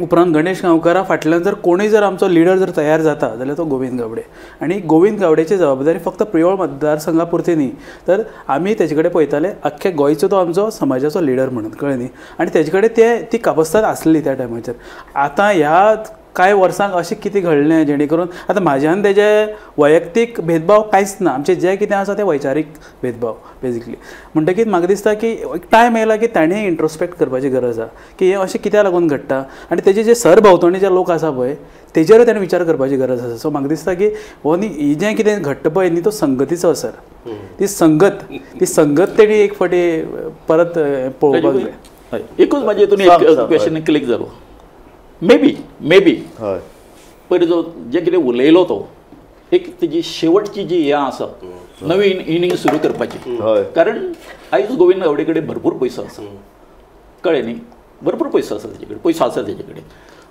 उपरांत गणेश गांवकारा फाटल्यान जर कोणूय जर आमचो लिडर जर तयार जाता जाल्यार तो गोविंद गावडे. आनी गोविंद गावडेची जबाबदारी फक्त प्रियोळ मतदारसंघा पुरती न्ही, तर आमी तेजे कडेन पळयताले आख्ख्या गोंयचो तो आमचो समाजाचो लिडर म्हणून, कळ्ळें न्ही. आनी तेजे कडेन ते ती कापस्ताद आसली त्या टायमाचेर. आतां ह्या कांय वर्सांक अशें कितें घडलें जेणे करून आतां म्हाज्यान तेजे वैयक्तीक भेदभाव कांयच ना, आमचें जें कितें आसा तें वैचारीक भेदभाव बेजिकली. म्हणटकीच म्हाका दिसता की एक टायम आयला की ताणें इंट्रोस्पेक्ट करपाची गरज आसा की हें अशें कित्याक लागून घडटा, आनी तेजे जे सरभोंवतणी जे लोक आसा पळय तेजेरूय ताणें विचार करपाची गरज आसा. सो म्हाका दिसता की हो न्ही जें कितें घडटा पळय न्ही तो संगतीचो असर, ती संगत ती संगत तेणी एक फावटी परत पळोवपाक जाय. एकूच म्हाजे हितून एक क्वेश्चन क्लिक जालो, मे बी मे बी पयर जो जें कितें उलयलो तो एक तेजी शेवटची जी हें आसा नवीन इनिंग सुरू करपाची, कारण आयज गोविंद गावडे कडेन भरपूर पयसो आसा, कळ्ळें न्ही, भरपूर पयसो आसा तेजे कडेन, पयसो आसा तेजे कडेन.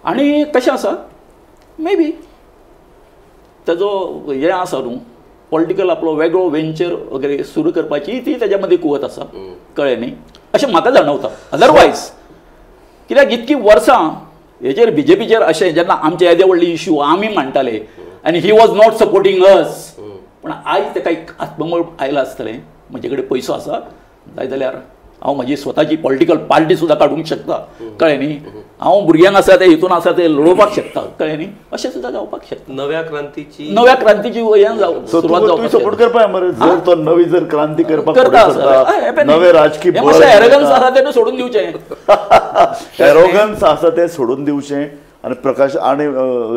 आनी कशें आसा मे बी तेजो हें आसा न्हू पॉलिटिकल आपलो वेगळो वेंचर वगैरे सुरू करपाची ती तेज्या मदीं कुवत आसा, कळ्ळें न्ही, अशें म्हाका जाणवता. अदरवायज कित्याक इतकी वर्सां हेजेर बीजेपीचेर अशें जेन्ना आमचे येदे व्हडले इश्यू आमी मांडटाले आनी he was not supporting us, पूण आयज तेका एक आत्मबळ आयलां आसतलें, म्हजे कडेन पयसो आसा जाय जाल्यार हांव म्हजी स्वताची पॉलिटिकल पार्टी सुद्दां काडूंक शकता, कळ्ळें न्ही, हांव भुरग्यांक आसा ते हितून आसा ते लडोवपाक शकता, कळ्ळें न्ही, अशें सुद्दां जावपाक शकता. नव्या क्रांतीची सुरवात सपोर्ट करपाक मरे, जर तो नवी जर क्रांती करपाक करता नवे राजकीय एरोगन्स आसा तें सोडून दिवचें, एरोगन्स आसा तें सोडून दिवचें. आनी प्रकाश आनी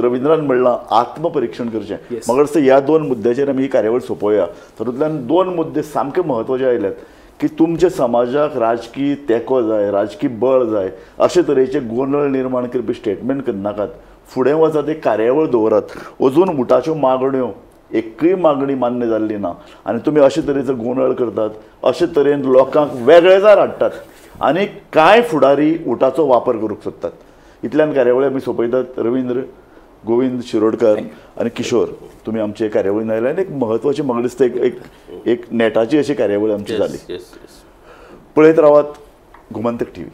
रविंद्रान म्हणलां आत्मपरिक्षण करचें. म्हाका दिसता ह्या दोन मुद्द्याचेर आमी ही कार्यावळ सोंपोवया. तातूंतल्यान दोन मुद्दे सामके म्हत्वाचे आयल्यात की तुमच्या समाजाक राजकीय तेंको जाय, राजकीय बळ जाय, अशे तरेचे गोंदळ निर्माण करपी स्टेटमेंट करनाकात, फुडें वचात एक कार्यावळ दवरात. अजून उटाच्यो मागण्यो एकूय मागणी मान्य जाल्ली ना आनी तुमी अशे तरेचो गोंदळ करतात, अशे तरेन लोकांक वेगळेचार हाडटात आनी कांय फुडारी उटाचो वापर करूंक सोदतात. इतल्यान कार्यावळी आमी सोंपयतात. रविंद्र, गोविंद शिरोडकर आनी किशोर, तुमी आमचे कार्यावळीन आयले आनी एक म्हत्वाची म्हाका दिसता एक एक नेटाची अशी कार्यावळ आमची जाली. पळयत रावात गोमंतक टीव्ही.